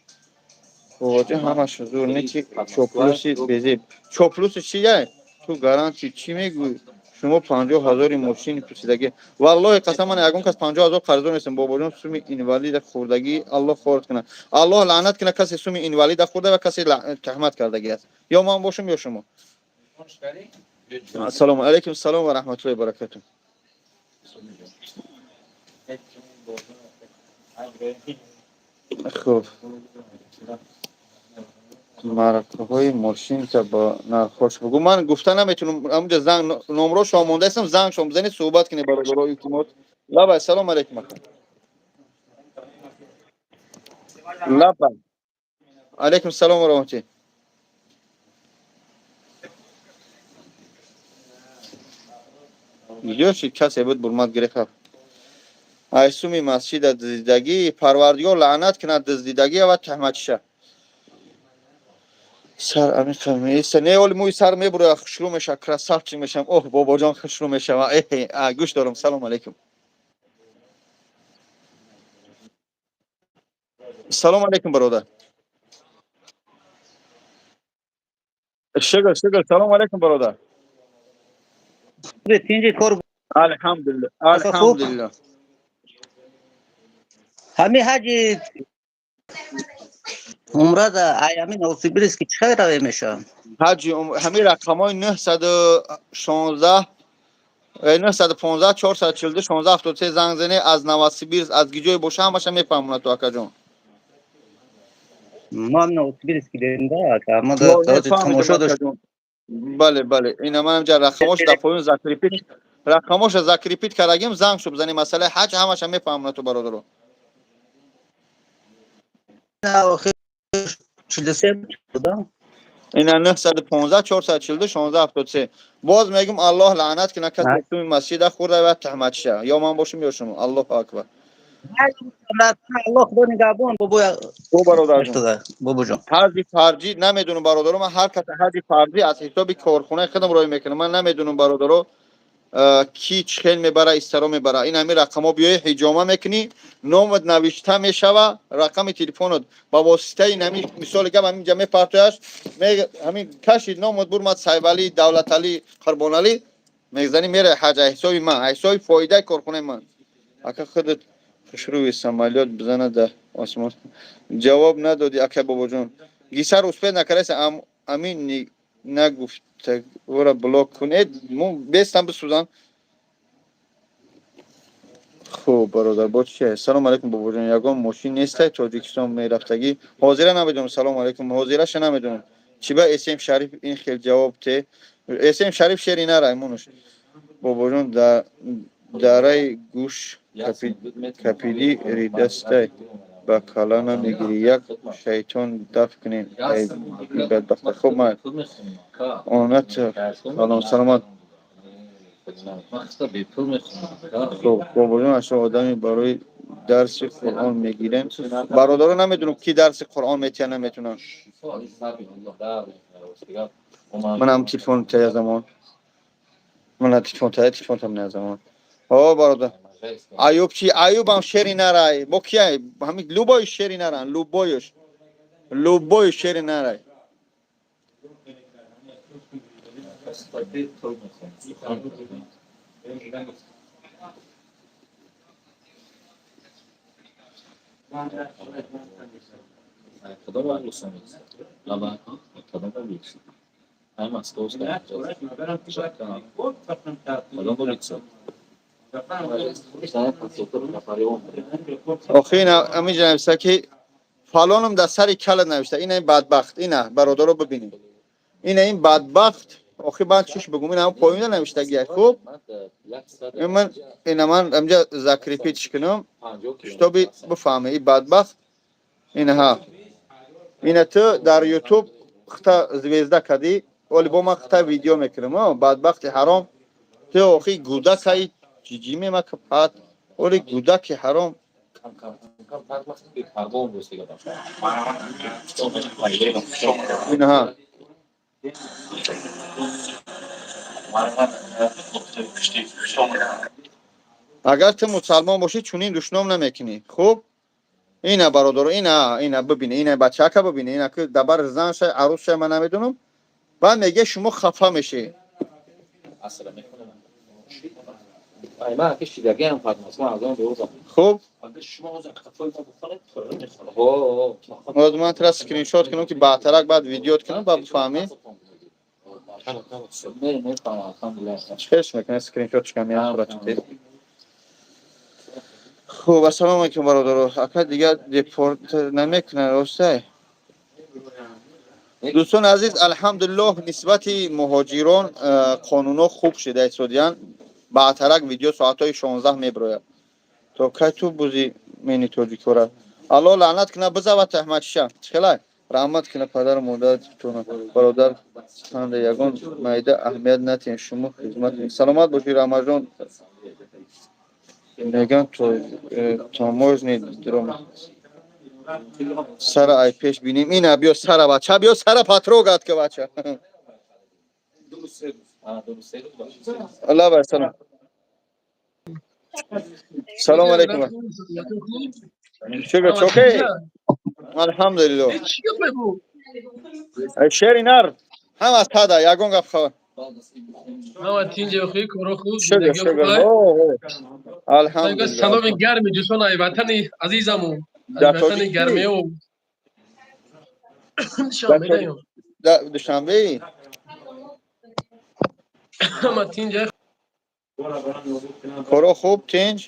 Бобоҷон, ҳамаш зур не, ки чоплуси безеб. Чоплуси чи яй? Ту гарантӣ чӣ мегӯӣ? Шумо 50 000-и мошини пусидагӣ. Валлоҳи қасам, ман ягон кас 50 000 қарздор нестам. Бобоҷон, суми инвалида хӯрдагӣ Аллоҳ хорат кунад. Аллоҳ лаънат кунад касе суми инвалида хӯрда ва касе туҳмат кардагӣ аст. Ё ман бошам, ё шумо. Ассалому алайкум, салом ва раҳматуллоҳи ва баракатуҳ. Хуб, маркаҳои мошинта ба нархош бугӯ. Ман гуфта наметунам, ҳамунҷа занг номро шумо мондаистам, занг шумо бизанед, суҳбат кунед, бародаро, илтимос. Лабай, салом алайкум, ака. Лабай. Алайкум салом ва раҳматуллоҳ. Видео шид, касе буд, бурмад, гирифт. Ай суми масҷида дуздидагӣ, Парвардигор лаънат кунад дуздидагӣ ва туҳматиша. Сар амиқа меиста. Не, оли мӯи сар мебуроя, хушрӯ меша, красавчик мешам. Оҳ, бобоҷон, хушрӯ мешава. Э, а, гӯш дорам. Салом алайкум. Салом алайкум, бародар. Шукр, шукр. Салом алайкум, бародар. Тинҷи кор. Алҳамдулиллоҳ. Ака, хуб? Алҳамдулиллоҳ. Ҳами ҳаҷи умра да ай ҳами Новосибирск чӣ хел раве мешавад? Ҳаҷи ҳамин рақамҳои 916, 915 442 16 73 занг занед, аз Новосибирск, аз гиҷое боша, ҳамаша мефаҳмонад ту, акаҷон. Мо ҳам Новосибирск дем да, ака, мо да тамошо дошт. Бале, бале, ина манам ҷа рақамош дар поён закрепить, рақамоша закрепить кардагим, занг шо бизанед, масъалаи ҳаҷ ҳамаша мефаҳмонад ту, бародаро. Охир 43 буда. Ина 915 442 16 73. Боз мегум, Аллоҳ лаънат кунад касе суми масҷида хӯрда ва туҳматиша, ё ман бошам, ё шумо. Аллоҳу акбар. Аллоҳ худо нигаҳбон, бобо. Бо бародарҷон. Бобоҷон. Ҳаҷи фарҷӣ намедонам, бародаро. Ман ҳар каса ҳаҷи фарҷӣ аз ҳисоби корхонаи худам роҳӣ мекунам. Ман намедонам, бародаро, ки чӣ хел мебара, истаро мебара. Ин ҳамин рақамҳо биёи, ҳиҷома мекунӣ, номат навишта мешава, рақами телефонот ба воситаи ҳамин, мисоли гап, ҳаминҷа мепартояш, ҳамин кашид, номат бурмад, Сайвалӣ, Давлаталӣ, Қурбоналӣ, мезанӣ, мераи ҳаҷ аз ҳисоби ман, аз ҳисоби фоидаи корхонаи ман. Ака, худат хушрӯи, самолёт бизана да осмон. Ҷавоб надодӣ, ака бобоҷон. Гисар успеть накардаси, амин нагуфта ора блок кунед, мо бестам бисӯзан. Хуб, бародар, бо чи? Салом алайкум, бобоҷон, ягон мошин нестай Тоҷикистон мерафтагӣ? Ҳозира намедонам. Салом алайкум, ҳозираша намедонам. Чӣ ба Эсем Шариф ин хел ҷавоб те? Эсем Шариф шери нарай монуш. Бобоҷон, дараи гӯш капидӣ ридастай, ба кала намегирӣ. Як шайтон даф кунем, ай бадбахта. Хуб, ман онат салом, саломат. Хуб, бобоҷон, аша одами барои дарси Қуръон мегирем. Бародаро, намедонам, ки дарси Қуръон метия, наметунам. Манам телефон тая замон, мана телефон тая, телефонтам не замон. О, бародар Аюб, чи Аюбам шери нарай, бо кияй? Ҳами любой шери наран, любой ш, любой шери нарай. Кадом улуса Лаба, кадом улица? Ай, московская. Кадом улица? Охи, ина ҳаминҷа нависта, ки фалоном дар сари кала навишта. Ина ин бадбахт, ина бародаро, бибинед, ина ин бадбахт. Охи, ман чиш бигум? Ина поёна навиштагия. Хуб, ман ина ман ҳаминҷа закрепить ш кунам, чтобы бифаҳме ин бадбахт. Инаҳа, ина ту дар Ютуб хта звезда кадӣ, вале бо ман хта видео мекунам. Бадбахти ҳаром, ту охи гудакаи ҷиҷи мемакапат, оли гудаки ҳаром. Инаҳа. Агар ту мусалмон бошӣ, чунин душном намекунӣ. Хуб, Ина, бародаро, ина бибине, ина бачака бибине, ина ки дабар зан шай, арӯс шай, ман намедонам. Баъд меге, шумо хафа мешӣ. Асра мехонам. Ай ман ки шидагиам фармос, ман аз он берӯзам. Хуб. Агар шумо ҳозир қафои ма бихонед, пурра мехонам. Ҳо. Боз ман тра скриншот кунам, ки баъдтарак баъд видеот кунам, баъд бифаҳмӣ. Не, мефаҳмам, алҳамдулиллаҳ. Чӣ мекунӣ? Скриншот шикам як сурат чӣ. Хуб, ассалому алайкум, бародаро. Ака, дигар депорт намекунад, ростай? Дӯстони азиз, алҳамдулиллоҳ, нисбати муҳоҷирон қонунҳо хуб шуда истодиянд. Баъдтарак видео соатҳои 16 мебирояд. То кай ту бузи мени тоҷикора? Алло лаънат кунад, бизавад таҳматиша. Чӣ хелай? Раҳмат кунад падару модаратона. Бародар, ханда, ягон майда аҳамият натиҳед, шумо хизмат. Саломат бошӣ, Рамазон. Меган таможни дром. Сара ай пеш бинем. Ина биё сара, бача, биё сара потрогать ка, бача. Алло, салом. Салом алейкум. Шугр, чокей? Алҳамдулиллоҳ. Шери нар. Ҳама сада, ягон гап хабар. Ҳама тинҷе, хуб, коро хуб, Шугр, зиндагиё шугр. хуб. О, алҳамдулиллоҳ. Саломи гарми ҷӯшон ай ватани азизамон, ай Дар ватани Тоҷикистон? гармиё. Душанбе даём. Дар Душанбе? Ҳама тинҷе. Коро хуб, тинҷ?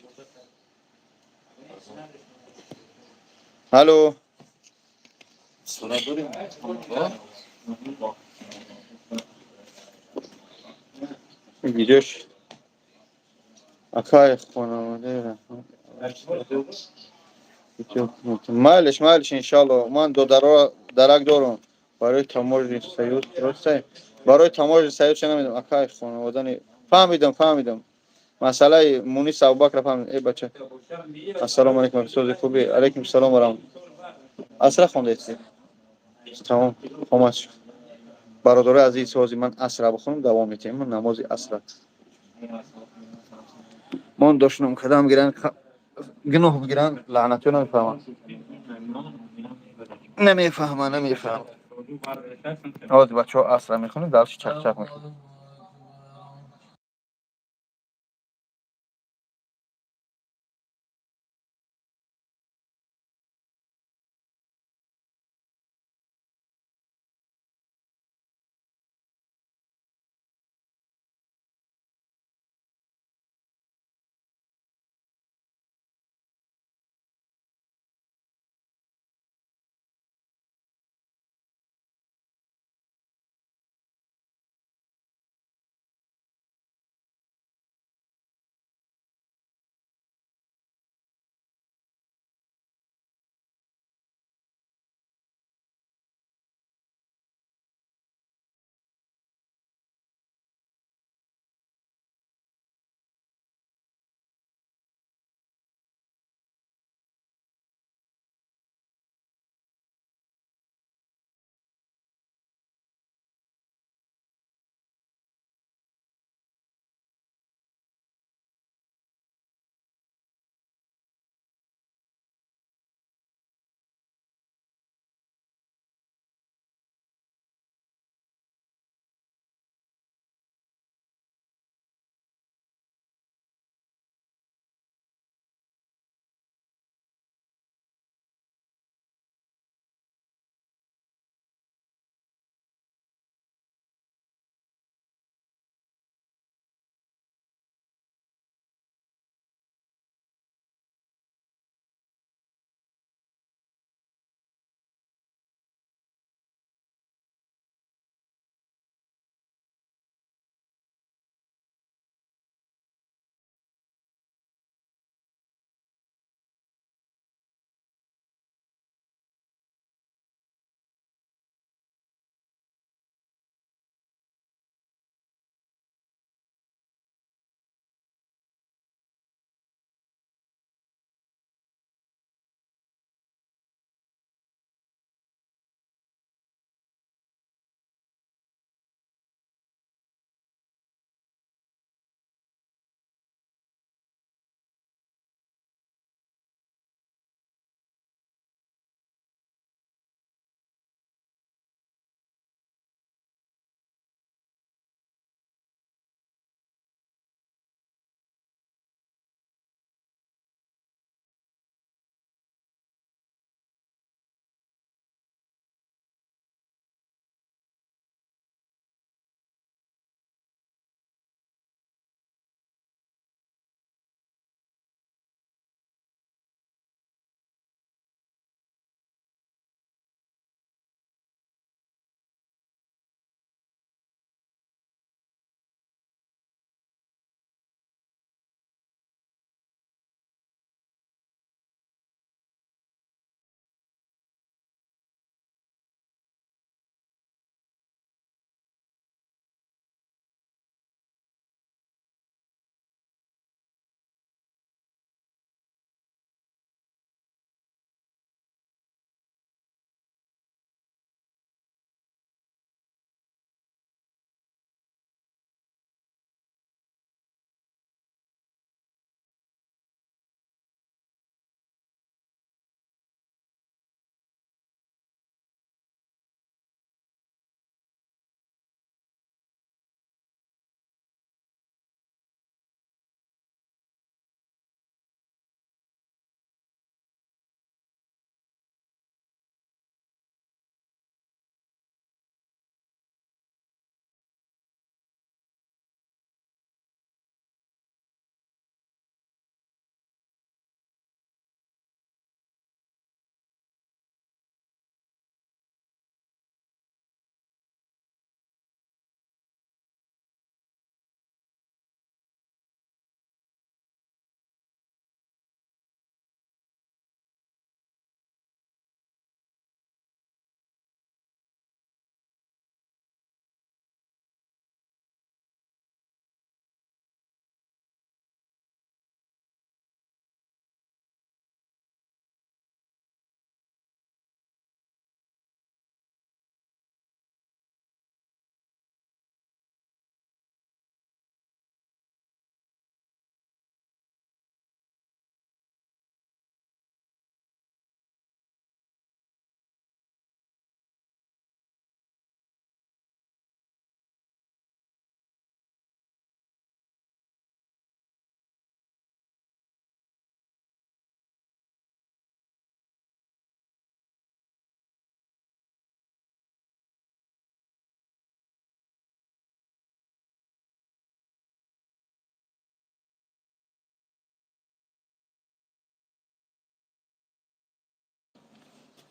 Алло. Сурат дорем? Видеош. Акай хонавода. Майлиш, майлиш, иншалло. Ман додаро дарак дорам. Барои таможни союз, ростай? Барои таможни союз чӣ намедонам. Акай хонаводани. Фаҳмидам, фаҳмидам. Масъалаи Мунис Абубакр фаҳмидам. Эй бача. Ассалому алайкум, сози хуби. Алайкум салом ва раҳмат. Асра хондаед? Тамом, омад шуд. Бародарои азиз, ҳозир ман асра бихонам, давом метиҳем намози асра. Мон дошнам кадам гиран, гуноҳ бигиран, лаънатиё намефаҳмам. Намефаҳмам, намефаҳмам. Ҳозир бачаҳо асра мехонем, дарши чақчақ мекунем.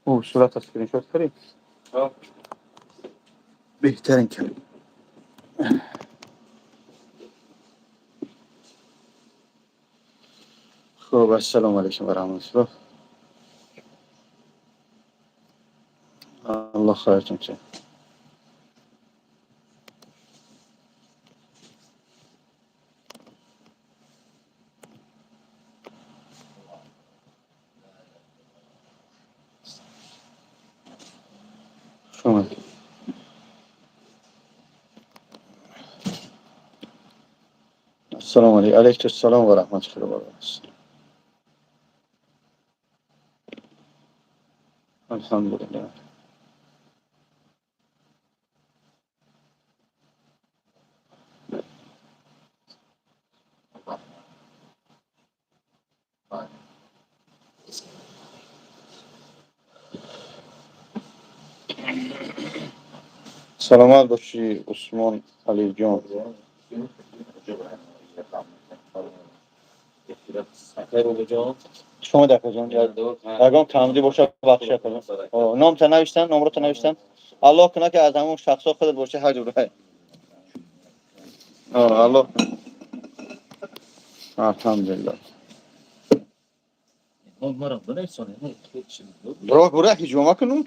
Ӯ сурата скриншот кардӣ? Беҳтарин кардӣ. Хуб, ассалому алайкум ва раҳматуллоҳ. Аллоҳ хайртон кунад. Хуш омадед. Ассалому алайкум. Алайкум ассалом ва раҳматуллоҳи ва баракатуҳ. Алҳамдулиллаҳ. Саломат бошӣ, Усмон Алиҷон. Шумо дакаҷон, ягон камдӣ боша, бахши акаҷон. Номта навиштан, номрота навиштан. Аллоҳ кунад, ки аз ҳамон шахсо худат бошӣ, ҳаҷ бурай. Аллоҳ. Алҳамдулиллаҳ. Бро, бура ҳиҷома кунум.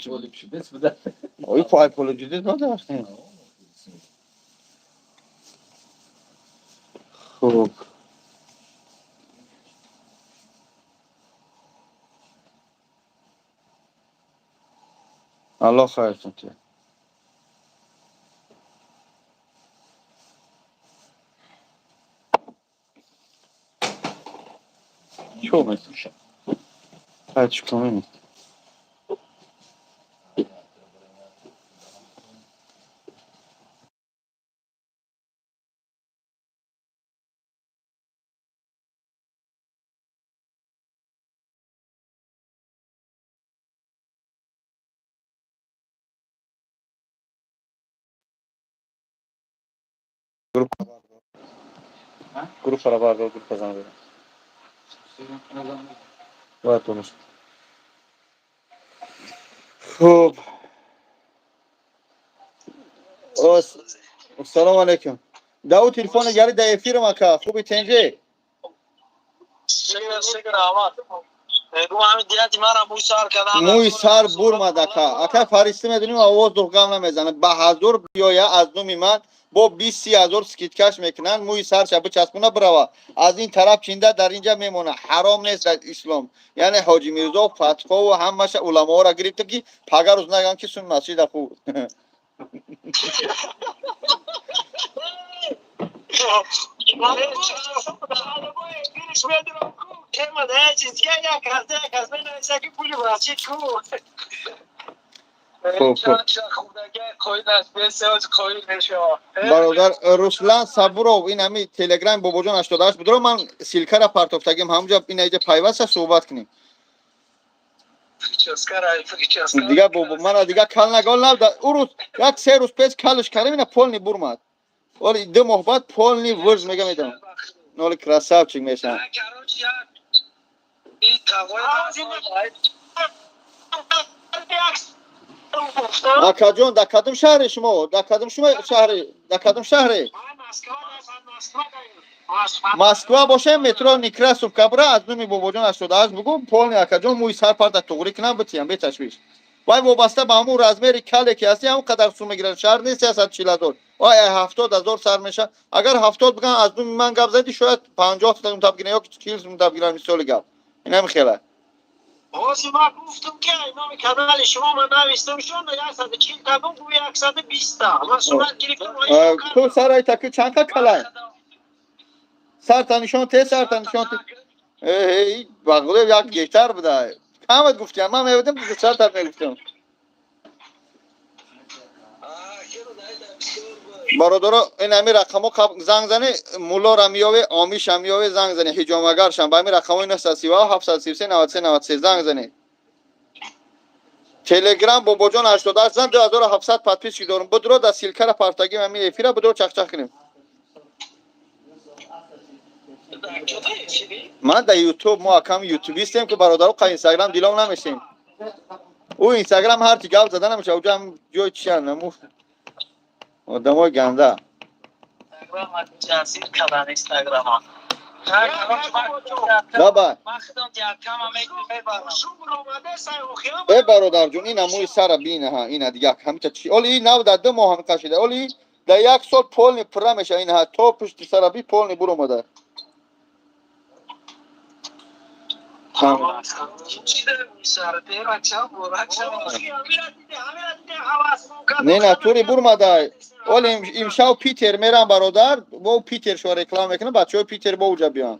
Ой, пой пул ҷиддӣ бада вақте. Хуб. Аллоҳ хайртон кунад. Чӣ мекунӣ? Ҳай, чӣ кунем? Группа бардор, группа занг бизан. Бояд дониш. Хуб. Ассалому алайкум. Дауд, телефон гали да эфирам, ака. Хуби, тенҷи? Мӯи сар бурмад, ака. Ака, фаристӣ медоним, овоз дуғгам намезанад. Ба ҳазор биёя, аз номи ман бо 20-30 ҳазор скидка ш мекунанд, мӯи сарша бичаспона, бирава. Аз ин тараф чинда дар инҷа мемона. Ҳаром нест дар ислом. Яъне Ҳоҷи Мирзо фатвову ҳамаша уламоҳоро гирифта, ки пага рӯз нагӯянд, ки сун масҷида хуб. Хуб, хуб. Бародар Руслан Сабуров, ин ҳами телеграми Бобоҷон 88 будро, ман ссылка ра партофтагим, ҳамуҷа ина иҷа пайваста суҳбат кунем. Дига мана дига кал нагол набуда. Ӯ рӯз як се рӯз пеш калш кардем, ина полный бурмад. Оли 2 моҳ баъд полный вырз мега медам. Оли красавчик мешавам. Акаҷон, дар кадом шаҳре шумо? Дар кадом шумо шаҳре? Дар кадом шаҳре? Москва бошем, метро Некрасовка бура, аз номи Бобоҷон 88 бугӯ, полный, акаҷон, мӯи сар парта туғрӣ кунам, битиям беташвиш. Вай вобаста ба ҳамун размер и кале ки ҳасти, ҳамон қадар сум мегирад. Шаҳр нест, 140 000. Вай 70 ҳазор сар меша. Агар 70 биган, аз номи ман гап задӣ, шояд 50 сум таб гиран ё 40 сум таб гиран, мисоли гап. Инам хела. Ҳозир ман гуфтам, ки номи канали шумо ман навистам, шон 140 та гу 120 та. Ман сурат гирифтам. Ту сарай таки чанд ка калай? Сарта нишон те, сарта нишон те. Эй, бағле як гектар буда. Камат гуфтям, ман мевидам, сарта мегуфтам. Бародаро, ин ҳами рақамҳо занг зани, муллора меёве, омиша меёве, занг зани, ҳиҷомагаршам ба ҳами рақамҳои 937 733 93 93 занг зани. Телеграм Бобоҷон 88 зан, 2700 подписчик дорум. Будро, да ссылка ра партагим ҳами эфира, будро, чахчах кунем. Ман дар Ютуб, мо акам ютубистем, ки бародаро қа Инстаграм дилом намешем. Ӯ Инстаграм ҳарчи гап зада намешавад, уҷа ҳам ҷои чиян, наму одамои ганда. Лаба. Э бародарҷон, ина мӯи сара бина, ҳа, ина дигар ҳамита чи? Оли ин нав дар 2 моҳ ҳам кашида. Оли дар як сол полный пурра мешава, ина ҳа, то пушти сара би полный буромада. Не, на тури бурмада. Оли имшав Питер мерам, бародар, бо Питер шо реклама мекунам, бачаҳои Питер бо уҷа биён.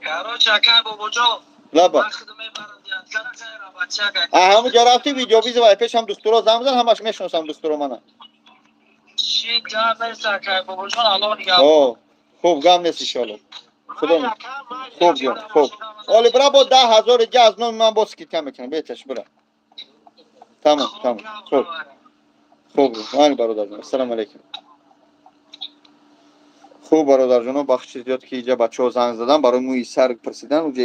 Короче, акай бобоҷон. Лаба. А ҳамуҷа рафти видео виза пешам духтуро занг зан, ҳамаш мешиносам духтуро мана. Чӣ гап нест, акай бобоҷон, Аллоҳ нигаҳбон. О, хуб, гап нест, иншоалло. Худо хуб ҷон, хуб. Оли бира бо 10 000 дига аз номи ман боз скидка мекунам. Беташ бира. Тамом, тамом. Хуб. Хуб, ман бародарҷон. Ассалому алайкум. Хуб, бародарҷоно, бахши зиёд ки иҷа бачаҳо занг задан барои мӯи сар пурсидан, уҷа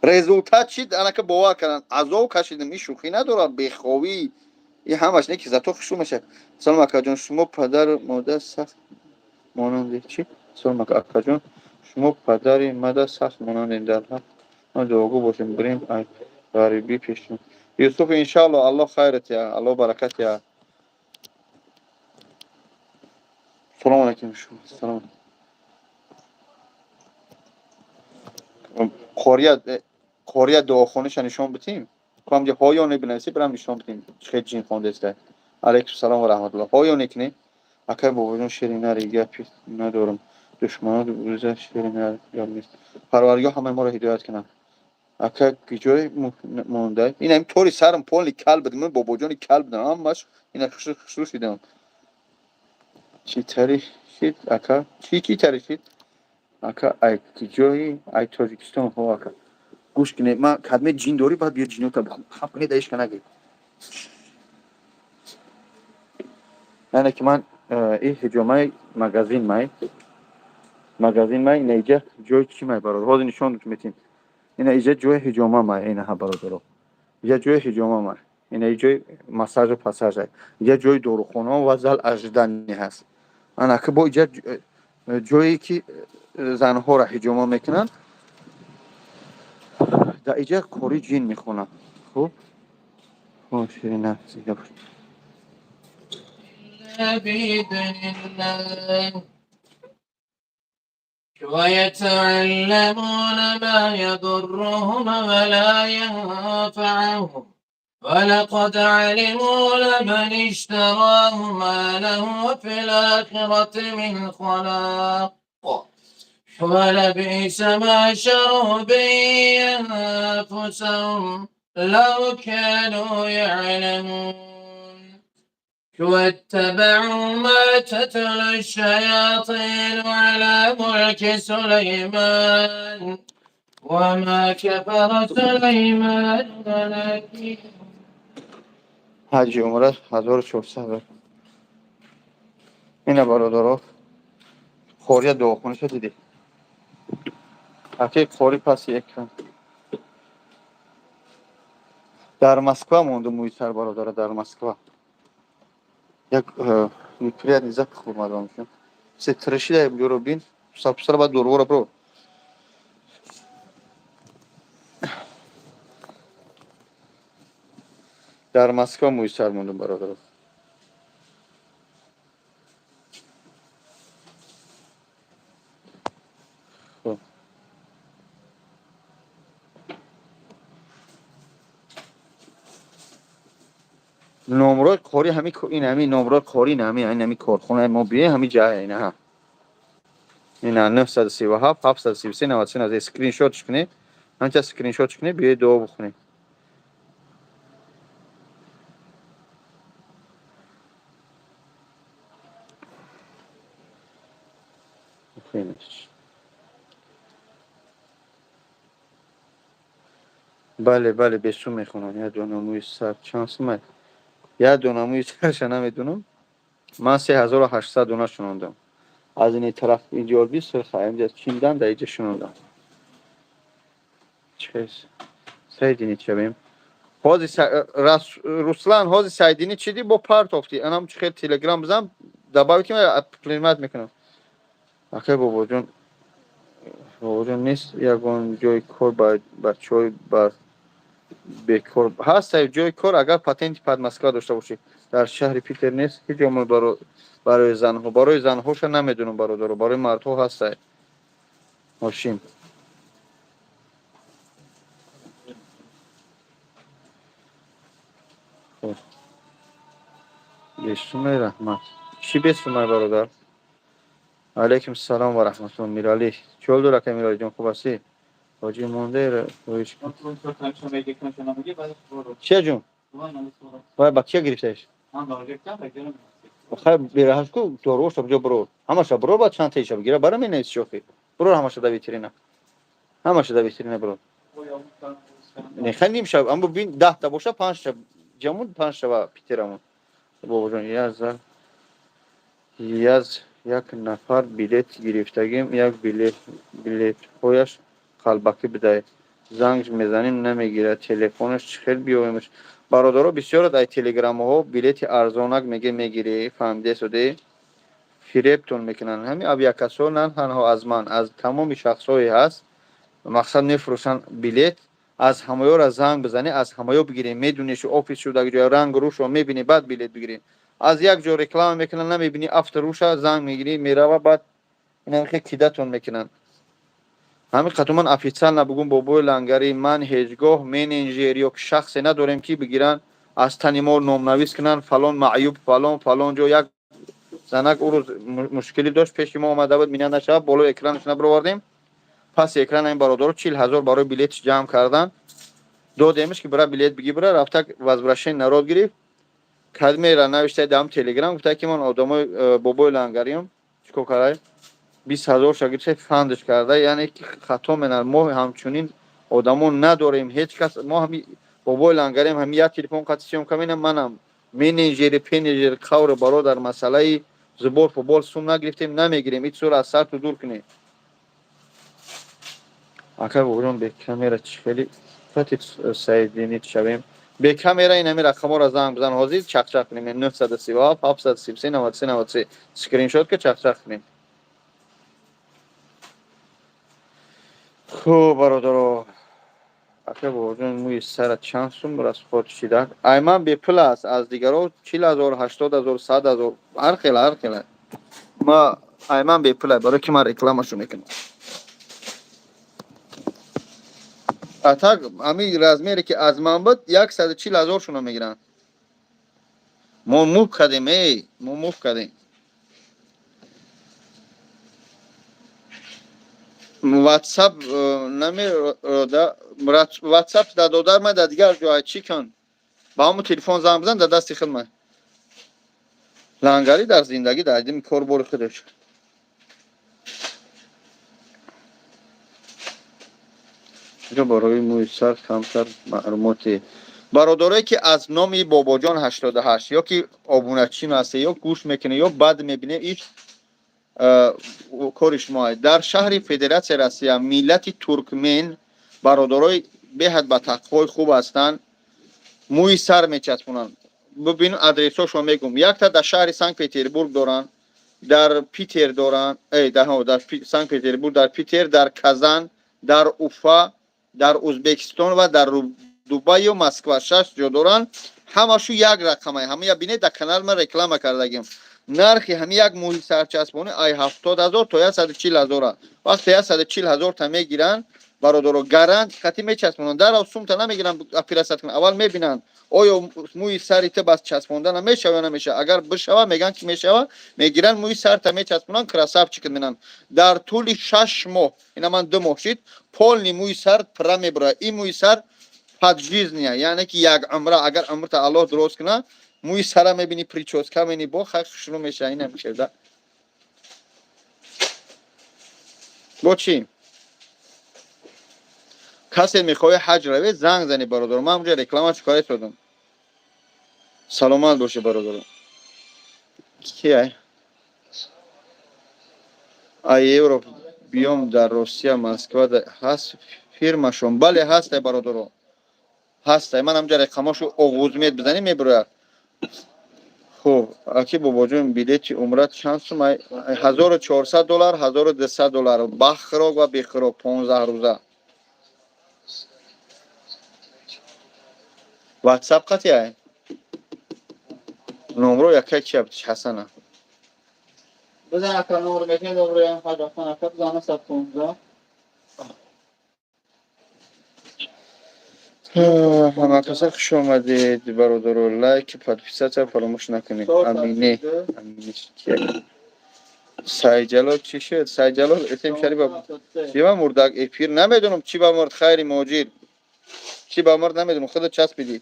результат чид, анака бовар кардан, азоб кашидем, ин шӯхӣ надорад, бехобӣ, и ҳамаш не ки зато хушрӯ мешавад. Салом акаҷон, шумо падару модар сахт монандед. Чӣ? Салом акаҷон, шумо падари мада сахт монандед, дар ҳақ ма дуогӯ бошем, бирем ай ғарибӣ пешем. Юсуф, иншаалло, Аллоҳ хайрат я, Аллоҳ баракат я. Салом алайкум шумо. Салом. Қория қория дуохониша нишон битим. Ҳамҷа ҳоёне бинависӣ, бирам нишон битим. Чӣ ҷин хондеста. Алайкум салом ва раҳматуллоҳ. Ҳоёне кунӣ? Акай бобоҷон, шери нари гапи надорам. Душманот рӯза шери нари гап нест. Парвардигор ҳамаи моро ҳидоят кунад. Ака ҷой монда. Ин ҳамин тори сарам полный кал буд. Ман бобоҷони кал будам. Ҳамаш ина хушрӯ шидам. Чӣ тари шид ака? Чӣ тари шид? Ака ай ҷои ай Тоҷикистон хо ака. Гӯш кунед, ман кадме ҷин дорӣ, баъд биё ҷинота бихӯр. Хаб кунед, ишка нагир. Яъне ки ман ин ҳиҷомаи магазин май. Магазин май, ина иҷа ҷои чӣ май, бародар? Ҳозир нишон метим. Ина иҷа ҷои ҳиҷома май, ина ҳа бародаро. Иҷа ҷои ҳиҷома май. Ина ҷои массажу пассажа. Иҷа ҷои дорухонао ва зал ожидания ҳаст. Ана ки бо иҷа ҷое ки занҳоро ҳиҷома мекунанд. Дар иҷа кори ҷин мехонанд. Хуб? Хуб, ширина, зинда бош. بإذن الله ويتعلمون ما يضرهم ولا ينفعهم ولقد علموا لمن اشتراه ما له في الآخرة من خلاق ولبئس ما شروا به أنفسهم لو كانوا يعلمون واتبعوا ما تتلو الشياطين على ملك سليمان وما كفر سليمان ولكن ҳаҷи умра 1400. Ина бародаро, қория дуохонаша дидӣ? Аки қори паси экран. Дар Москва монду мӯи сар, бародара, дар Москва. Як неприятный запах омад. Се трешида бюро бин, сапсара баъд дорвора бро. Дар Москва мӯи сар мондум, бародаро. Хуб. Номрои қори ҳами ин ҳами номрои қори ин ҳами ин ҳами корхонаи мо бие ҳами ҷая ина ҳа. Ина 937 733 93 скриншотш кунӣ. Ҳамча скриншотш кунӣ, биёи дуо бихонӣ. Бале, бале, бесум мехонам. Як дона мӯи сар чанд сум? Як дона мӯи сарша намедонам. Ман 3800 дона шунондам. Аз ини тараф инҷо би сурха, инҷа чиндан, дар инҷа шунондам. Чиз. Соединить шавем. Ҳозир Руслан, ҳозир соединить шидӣ, бо партофтӣ. Анам чӣ хел Телеграм бизан, добавить ки принимать мекунам. Акай Бобоҷон, Бобоҷон, нест ягон ҷои кор ба бачаҳои бар бекор? Ҳаст ҷои кор, агар патенти под Москва дошта бошӣ. Дар шаҳри Питер нест ҳеҷ ҷо барои занҳо. Барои занҳоша намедонам, бародаро, барои мардҳо ҳаст. Ҳошим. Хуб. Бесумай, раҳмат. Чӣ бесумай, бародар? Алайкум салом ва раҳматуллоҳ, Миралӣ. Чӣ ҳол дор, акай Миралиҷон, хуб ҳастӣ? Ҳоҷӣ монде чия ҷун? Вай ба кия гирифтаиш? Хай бераҳаш ку, доруоша биҷо бирор. Ҳамаша бирор, баъд чанд таиша бигира, бара менависи шохи. Бирор ҳамаша да витрина. Ҳамаша да витрина бирор. Не, хай нимша, аммо бин, 10та боша, панҷта ҷамун, панҷта ба Питерамон. Бобоҷон, яз як нафар билет гирифтагим, як билет, билетҳояш қалбакӣ бидай. Занг мезанем, намегирад телефонаш, чӣ хел биёвемаш? Бародаро, бисёрат ай телеграммаҳо билети арзонак меге мегирӣ, фаҳмидесуде, фиребтон мекунанд. Ҳамин авиакассо на танҳо аз ман, аз тамоми шахсҳое ҳаст, мақсад мефурӯшанд билет. Аз ҳамаёра занг бизанӣ, аз ҳамаё бигирӣ, медунӣ шу офис шуда ҷоя, ранг рӯшо мебинӣ, баъд билет бигирӣ. Аз як ҷо реклама мекунанд, намебинӣ афт рӯша, занг мегирӣ, мерава, баъд инам хе кидатон мекунанд. Ҳамин қату ман официально бугум, бобои лангари, ман ҳеҷ гоҳ менеҷер ё шахсе надорем, ки бигиранд, аз тани мо номнавис кунанд, фалон маъюб, фалон фалон ҷо. Як занак ӯ рӯз мушкилӣ дошт, пеши мо омада буд, мина нашавад, болои экранаш набировардем, паси экран ин бародаро 40 000 барои билетш ҷамъ кардан, додемш, ки бира билет биги, бира рафта возвращение народ гирифт. Кадмера навиштаи дам Телеграм, гуфта, ки ман одамои бобои лангариам, чикор кардай, 20 000 ша гирифта, фандш карда, яъне ки хато менад. Мо ҳамчунин одамон надорем, ҳеҷ кас. Мо ҳами бобои лангариам, ҳами як телефон қати съёмка менам, манам менеҷери пенеҷер қаври бародар, масъалаи сбор футбол сум нагирифтем, намегирем. Ин сура аз сарту дур кунед. Ака бобоҷон, бе камера чӣ хеле кати соединить шавем? Бе камера ин ҳами рақамҳоро занг бизан, ҳозир чақчақ кунем: 937 733 93 93. Скриншот ка, чақчақ кунем. Хуб, бародаро. Ака бобоҷон, мӯи сара чанд сум расход шида? Ай ман бепул аст, аз дигаро 40 000, 80 000, 100 000, ҳар хел, ҳар хел. Ма ай ман бепул, барои ки ман рекламашо мекунам. А так ҳамин размере, ки аз ман буд, 140 000 шуно мегиранд. Мо муф кардем, эй, мо муф кардем. Ватсап намерода, ватсап да додар ма да дигар ҷой чӣ кун, ба ҳамун телефон занг бизан, дар дасти хидмат. Лангарӣ дар зиндагӣ дар дими кор бори худаш. Чиро барои мӯи сар камтар маълумоте? Бародарое, ки аз номи Бобоҷон 88 ё ки обуначин ҳасте, ё гӯш мекунед, ё бад мебинед, ҳеҷ кори шумо. Дар шаҳри Федератсияи Россия миллати туркмен, бародарои беҳад ба тақвои хуб ҳастанд, мӯи сар мечаспонанд. Бибин, адресҳошо мегум: якта дар шаҳри Санкт Петербург доранд, дар Питер доранд, дар Санкт Петербург, дар Питер, дар Казан, дар Уфа, дар Узбекистон ва дар Дубаю Москва. Шаш ҷо доранд, ҳамашу як рақамай. Ҳамая бинед, дар канал ман реклама кардагим. Нархи ҳами як мӯи сарчаспонӣ ай 70 000 то 140 000-а. Вақте 140 000 та мегиранд, бародаро, гарант хати мечаспонанд. Дарав сумта намегиранд, операция кунанд. Аввал мебинанд, оё мӯи сари ту бас часпонда намешава ё намешава. Агар бишава, мегӯянд, ки мешава, мегиранд, мӯи сарта мечаспонанд, красавчик менанд. Дар тӯли 6 моҳ, ина ман 2 моҳ шид, полный мӯи сар пурра мебурад. Ин мӯи сар поджизния, яъне ки як умра, агар умрта Аллоҳ дуруст кунад, мӯи сара мебини, причёска мебини, бо хай хушрӯ меша. Ина мешавда. Бо чӣ касе мехоҳи ҳаҷ равед, занг зани, бародаро. Ман ҳамҷа реклама чикора истодам. Саломат бошед, бародаро. Кияй ай Европ биём, дар Россия, Москва ҳаст фирмашон? Бале, ҳастай, бародаро. Ҳастай, ман ҳамҷа рақамошо оғузмед бизанӣ, мебирояд. Хуб, аки бобоҷон, билети умра чанд сум? 1400 доллар, 1200 доллар, ба хӯрок ва бехӯрок, 15 рӯза. Ватсап қатъи номро якай чи Ҳасана. Бизан, ака, номро мекунед, номроям ҳадафан, ака, бизан 915. Ҳамакаса хуш омадед, бародаро. Лайк, подписаться фаромӯш накунед. Амине, Амине. Сайҷалол чӣ шуд? Сайҷалол эсем шарипа чӣ ба мурдак эфир намедонам, чӣ ба мурд. Хайри моҷир, чӣ ба мурд намедонам, худо часпидӣ.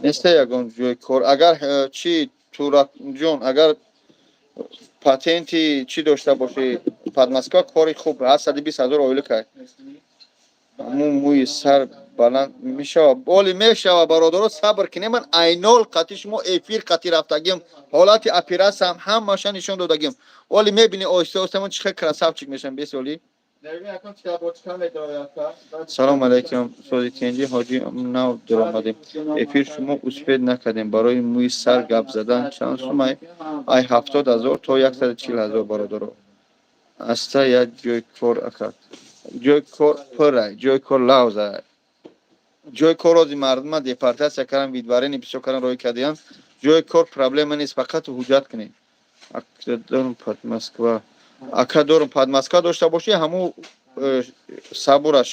Неста ягон ҷои кор. Агар чӣ, Тураҷон, агар патенти чӣ дошта бошӣ, под Москва кори хуб, 820 000 ойликай. Ҳамун мӯи сар баланд мешава, оли мешава. Бародаро, сабр кинем. Ман айнол қати шумо эфир қати рафтагим, ҳолати оператсиям ҳамаша нишон додагим. Оли мебини, оҳиста оҳиста ман чӣ хел красавчик мешам бесоли. Салом алайкум, сози, тинҷӣ, ҳоҷӣ? Нав дуромадем эфир, шумо успеть накардем. Барои мӯи сар гап задан чанд сумай? Ай 70 000 то 140 000, бародаро. Аста як ҷои кор, ака, ҷои кор пурай, ҷои кор лавза, ҷои кор. Ози мардума депортатсия кардан, выдворение бисёр кардан, роҳӣ кардиян. Ҷои кор проблема нест, фақат ҳуҷҷат кунед. Дорум под Москва, ака, дорум под Москва дошта бошӣ, ҳамун Сабура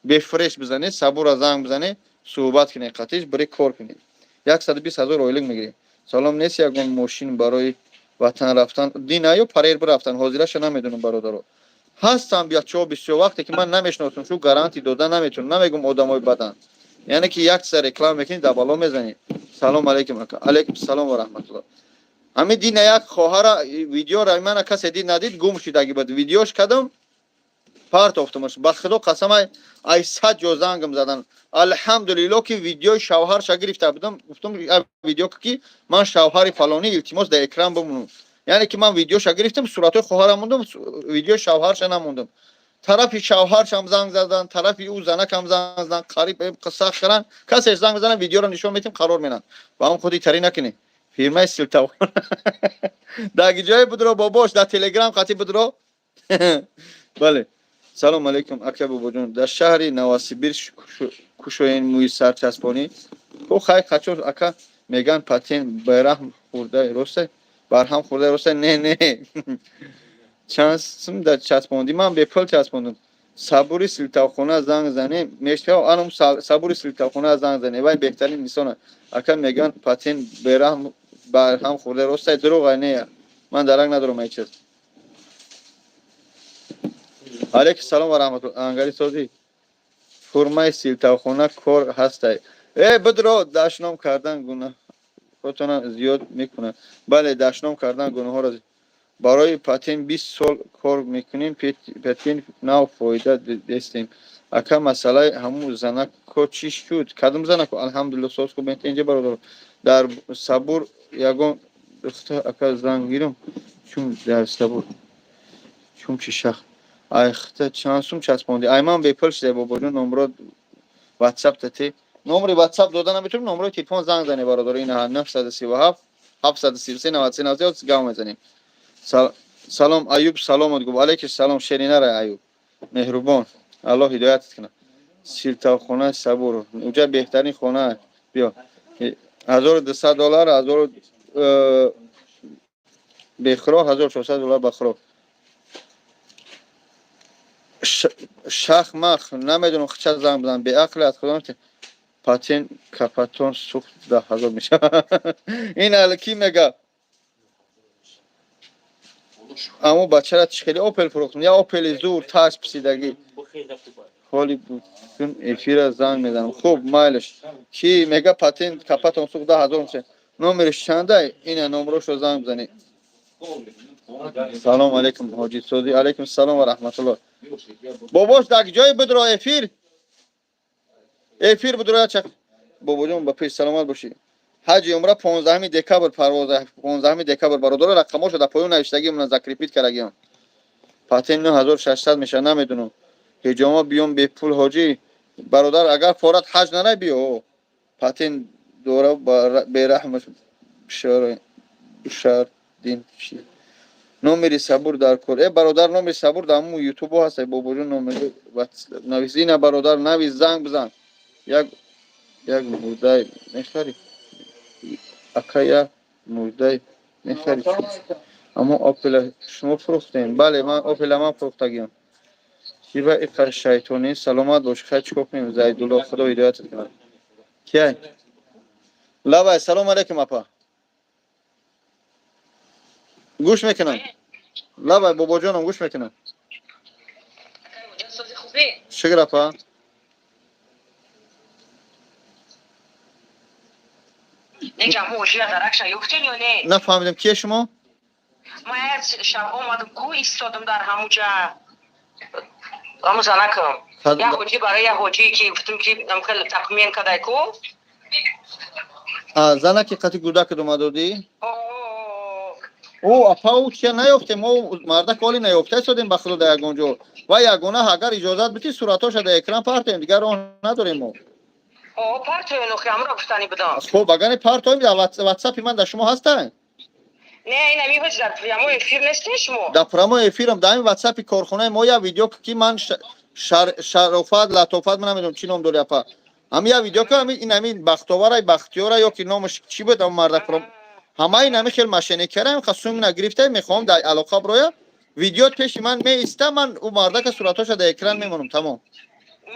бефреш бизанед, Сабура занг бизанед, суҳбат кунед қатиш, бире кор кунед, 120 000 ойлик мегиред. Салом, нест ягон мошин барои ватан рафтан? Дина ё парер бирафтан, ҳозираша намедонам, бародаро. Ҳастам бачаҳо бисёр вақте ки ман намешиносам, шу гарантӣ дода наметавонам, намегум одамои бадан, яъне ки як чиза реклама мекунӣ, дар бало мезанӣ. Салом алейкум, ака. Алейкум салом ва раҳматулло. Ҳамин дина як хоҳара видеора мана касе дид, надид, гум шидаги буд. Видеош кардам, партофтамаш. Ба худо қасам, ай 100 ҷо зангам задан. Алҳамдулилло, ки видеои шавҳарша гирифта будам. Гуфтам, видео ки ман шавҳари фалонӣ, илтимос, дар экран бимонам. Яъне ки ман видеоша гирифтам, суратҳои хоҳара мондам, видеои шавҳарша намондам. Тарафи шавҳаршам занг задан, тарафи ӯ занакам занг задан, қариб қисса кардан. Касе занг мезанам, видеоро нишон метим, қарор менам. Ба ҳам худи тарӣ накунӣ. Фирмаи силтав дар ҷое будро, бобош, дар Телеграм қати будро. Бале. Салом алейкум, ака бобоҷон. Дар шаҳри Новосибир кушоен мӯи сар часпонӣ ко хай қачо. Ака, меган патент бераҳм хӯрда роста, барҳам хӯрда роста? Не, не. Чанд сум дар часпондӣ? Ман бепул часпондам. Сабури силтавхона занг зане, мешава. Анам Сабури силтавхона занг зане, вай беҳтарин инсона. Ака, меган патент бераҳм барҳам хӯрда роста? Дурӯға, не, ман дарак надорам ай чиз. Алейкум салом ва раҳматулло, ангари созӣ. Фурмаи силтавхона кор ҳастай? Э, бидро. Дашном кардан гунаҳотона зиёд мекунад. Бале, дашном кардан гунаҳоро. Барои патент 20 сол кор мекунем, патент нав фоида дестем. Ака, масъалаи ҳамун занако чӣ шуд? Кадом занако? Алҳамдулилло, соз хуб инҷа, бародар. Дар Сабур ягон духта, ака, занг гирам, чун дар Сабур чун чи шах айхта. Чанд сум часпондӣ? Ай ман бепул шуда, бобоҷон. Номро Ватсап тати, номри Ватсап дода наметавонем, номрои телефон занг зане, бародар. Ина 937 733 93 93 гав мезанем. Салом, Аюб саломат гуфт. Алейки салом, шеринара Аюб меҳрубон, Аллоҳ ҳидоятат кунад. Силтавхона Сабур, уҷа беҳтарин хона. Биё, 1200 доллар, ҳазору бехӯрок, 1400 доллар ба хӯрок. Шах мах намедонам, ча занг бизанам, беақле аз худо. Патент капатон сӯхт 10 000 мешавад. Ин али ки мега? Аммо бачара чӣ хеле Опел фурӯхтум, я Опели зур таш писидагӣ. Ҳоли букун эфира занг мезанам. Хуб, майлаш. Ки мега патент капатон сӯхт 10 000 мешавад? Номериш чанда? Ина номрошо занг бизанед. Салом алейкум, ҳоҷи созӣ. Алейкум салом ва раҳматулло. Бобош, дар ҷое будро, эфир будро чак. Бобоҷон, ба пеш, саломат бошӣ. Ҳаҷи умра 15 декабр парвоз, 15 декабр, бародаро. Рақамошо дар поён навиштагиам, закрепить кардагиам. Патент 9600 мешавад, намедунам. Ҳиҷома биём бепул ҳоҷӣ. Бародар, агар форат ҳаҷ нарай биё. Патент дора бераҳмаш шардин чи? Номери Сабур дар кор. Э бародар, номери Сабур дар ҳамун ютубо ҳаст. Бобоҷон, номери навис. Ина бародар, навис, занг бизан. Як як мурдай мехарӣ? Ака, як мурдай мехарӣ? Аммо Опела шумо фурӯхтем? Бале, ман Опела ман фурӯхтагиам. Чива иқа шайтонӣ? Саломат бош. Хай, чикор кунем? Зайдулло, Худо ҳидоятат кунад. Кияй? Лабай, салом алейкум, апа. Гӯш мекунам. Лабай, бобоҷоном, гӯш мекунам. Шукр, апа. Нафаҳмидем, кие шумо? Ман як шаб омадам ку, истодам дар ҳамуҷа, ҳаму занакам. Як ҳоҷӣ барои як ҳоҷие ки гуфтам ки хеле документ кадай ку. Занаки қати гудакат омадодӣ? О, апа, ӯ чия наёфтем, мо мардак оли наёфта истодем, ба худо, дар ягон ҷо. Ва ягона агар иҷозат битӣ, суратҳоша дар экран партоем, дигар роҳ надорем мо. О, партоем, охи ҳамуро гуфтанӣ будам. Хуб, агар партоем, дар ватсапи ман дар шумо ҳастанд? Не, ин ами ҳоҷи дар прямой эфир нестед шумо? Дар прямой эфирам, дар ҳамин ватсапи корхонаи мо як видео ки ман Шарофат, Латофат, ман намедонам чӣ ном дори, апа. Ҳамин як видео ки ҳамин ин ҳамин Бахтоварай, Бахтиёра ё ки номаш чӣ буд, ҳамон мардак ҳамаи ин ҳамин хел мошенникара ҳам сумина гирифта, мехоҳам дар алоқа бироя. Видео пеши ман меиста, ман ӯ мардака суратҳоша дар экран мемонам, тамом.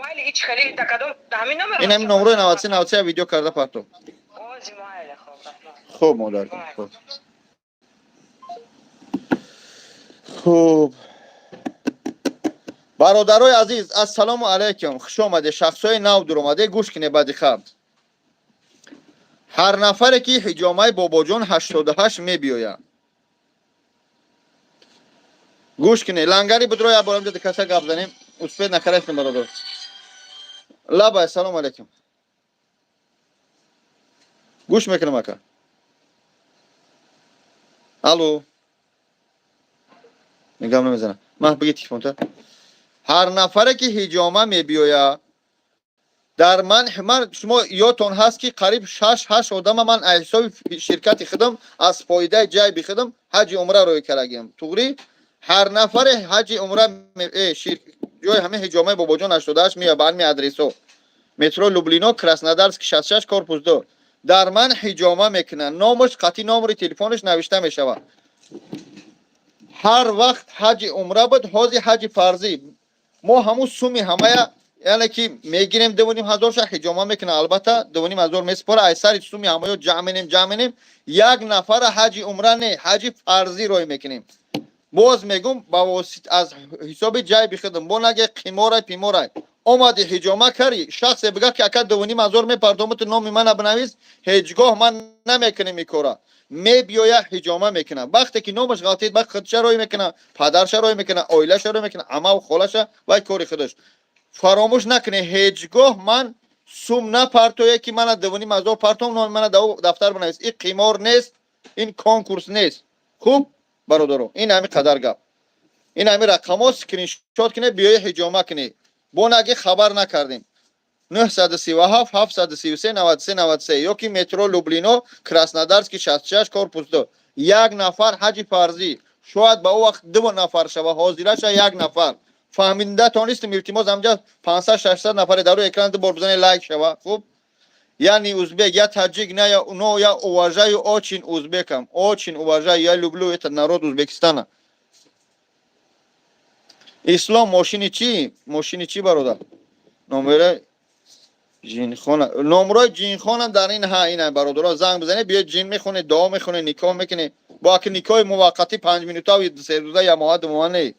Майли, ҳеч хеле да кадом да ҳамин номер? Ин ҳамин номрои 93 93 видео карда партов. Ози майли, хоб, раҳмат. Хуб, модарҷон, хуб. Хуб. Бародарои азиз, ассалому алайкум, хуш омаде. Шахсҳои нав дуромаде, гӯш кине баъди хаб. Ҳар нафаре ки ҳиҷомаи бобоҷон 88 мебиёяд. Гӯш кине, лангари будро як бор инҷа каса гап занем. Успед накарастем, бародар. Лабай, салому алайкум. Гӯш мекунам, ака. Алло. Нигам намезанам. Ман биги телефонта. Ҳар нафаре ки ҳиҷома мебиёяд, дар ман шумо ёдтон ҳаст ки қариб 6-8 одама ман аз ҳисоби ширкати худам, аз фоидаи ҷайби худам ҳаҷи умра рӯй кардагиам. Туғрӣ? Ҳар нафаре ҳаҷи умра ҷои ҳамин ҳиҷомаи бобоҷон 88 меояд ба ҳамин адресо. Метро Люблино, Краснодарск 66, корпус 2. Дар ман ҳиҷома мекунанд. Номаш қатъи номери телефонаш навишта мешавад. Ҳар вақт ҳаҷи умра буд, ҳози ҳаҷи фарзӣ. Мо ҳамун суми ҳамая, яъне ки мегирем 2,5 ҳазор ша, ҳиҷома мекунад, албатта 2,5 ҳазор месупора, аз сари суми ҳамаё ҷамъ менем, ҷамъ менем, як нафара ҳаҷи умра не, ҳаҷи фарзӣ рой мекунем. Боз мегум, ба восит аз ҳисоби ҷайби худам, бо наге қиморай пиморай. Омади ҳиҷома кари, шахсе бигӯяд ки ака, 2,5 ҳазор мепардому, ту номи мана бинавис, ҳеҷ гоҳ ман намекунем ин кора. Мебиёя, ҳиҷома мекунад. Вақте ки номаш ғалтид, баъд худша рой мекунад, падарша рой мекунад, оилаша рой мекунад, амаву холаша, вай кори худаш. Фаромӯш накунед, ҳеҷ гоҳ ман сум напартоя ки мана 2,5 ҳазор партом, номи мана дафтар бинавис. Ин қимор нест, ин конкурс нест. Хуб, бародаро, ин ҳамин қадар гап. Ин ҳамин рақамҳо скриншот кунед, биёи ҳиҷома кунед. Бо наги хабар накардем. 937 733 93 93 ё ки метро Люблино, Краснодарский 66, корпус 2. Як нафар ҳаҷи фарзӣ. Шояд ба ӯ вақт ду нафар шава, ҳозираша як нафар. Фаҳмида тонистем, илтимос, ҳамҷа 500-600 нафаре дар рӯи экран ду бор бизанед, лайк шава. Хуб? Я не узбек, я таджик, но я уважаю очень узбекам. Очень уважаю, я люблю этот народ Узбекистана. Ислом, мошини чӣ? Мошини чӣ, бародар? Номери ҷинхона. Номрои ҷинхона дар ин ҳа ина, бародаро, занг бизанед, биёед, ҷин мехонед, дуо мехонед, никоҳ мекунед. Бо аки никоҳи муваққатӣ 5 минута, 3 рӯза, як моҳа, 2 моҳа не.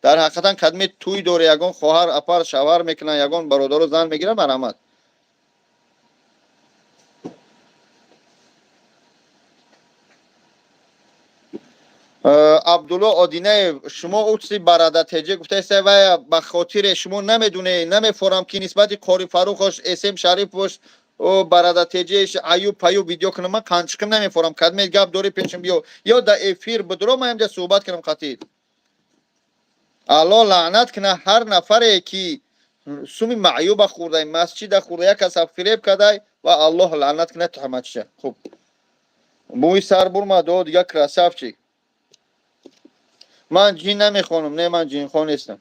Дар ҳақиқатан кадме тӯй доре, ягон хоҳар, апар, шавҳар мекунанд, ягон бародаро зан мегиранд, марҳамат. Абдулло Одинаев, шумо ӯ барада теҷе гуфтаеста, вая ба хотире шумо намедоне, намефорам ки нисбати Қори Фаррухош, Эсем Шарифош, о барада теҷеш, Аюб Паюб видео кунам, ман қанчиқим намефорам. Кадме гап дори, пешим биё ё да эфир бидро, ман инҷа суҳбат кунам қатъи. Аллоҳ лаънат кунад ҳар нафаре ки суми маъюба хӯрдай, масҷида хӯрда, як каса фиреб кардай ва Аллоҳ лаънат кунад туҳматчиша. Хуб, мӯи сар бурмад, о дига красавчик. Ман ҷин намехонам, не, ман ҷинхон нестам.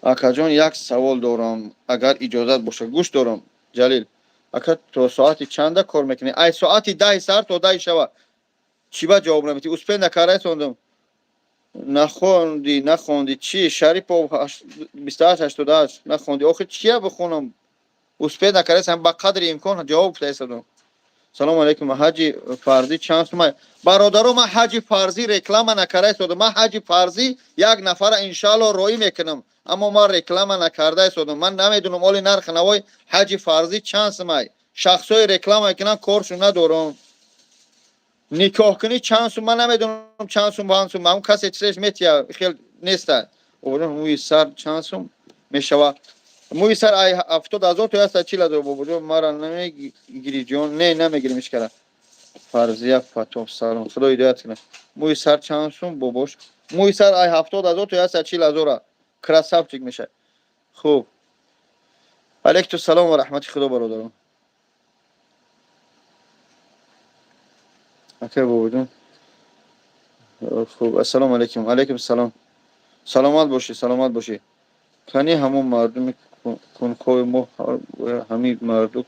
Акаҷон, як савол дорам, агар иҷозат бошад. Гӯш дорам, Ҷалил ака. То соати чанда кор мекунӣ? Ай соати 10-и саҳар то 10-и шава. Чӣ ба ҷавоб наметӣ? Успеть накардаисондам. Нахонди, нахонди чӣ? Шарипов 2888, нахонди. Охир чия бихонам? Успеть накардаисам, ба қадри имкон ҷавоб гуфтаисадам. Салому алайкум, ҳаҷи фарзӣ чанд сума? Бародаро, ман ҳаҷи фарзӣ реклама накардаисодам. Ман ҳаҷи фарзӣ як нафара иншаалло роӣ мекунам, аммо ман реклама накардаисодам. Ман намедонам оли нархи навои ҳаҷи фарзӣ чанд сумай. Шахсҳое реклама мекунанд, коршон надорам. Никоҳкунӣ чанд сум? Ман намедонам чанд сум, панҷ сум. Ҳамн касе чизеш метия, хел неста. Мӯи сар чанд сум мешава? Мӯи сар ай 70 000 то 140 000. Бобоҷон, мара намегири ҷон? Не, намегирим ишкара. Фарзия Фатоҳ, салом, Худо ҳидоят кунад. Мӯи сар чанд сум, бобош? Мӯи сар ай 70 000 то 140 000-а. Красавчик мешавад. Хуб, алайкум салом ва раҳмати Худо, бародарон. Акай бобоҷон. Хуб, ассалому алайкум. Алайкум салом, саломат бошӣ, саломат бошӣ. Кани ҳамон мардуми кунхои мо, ҳами мардум,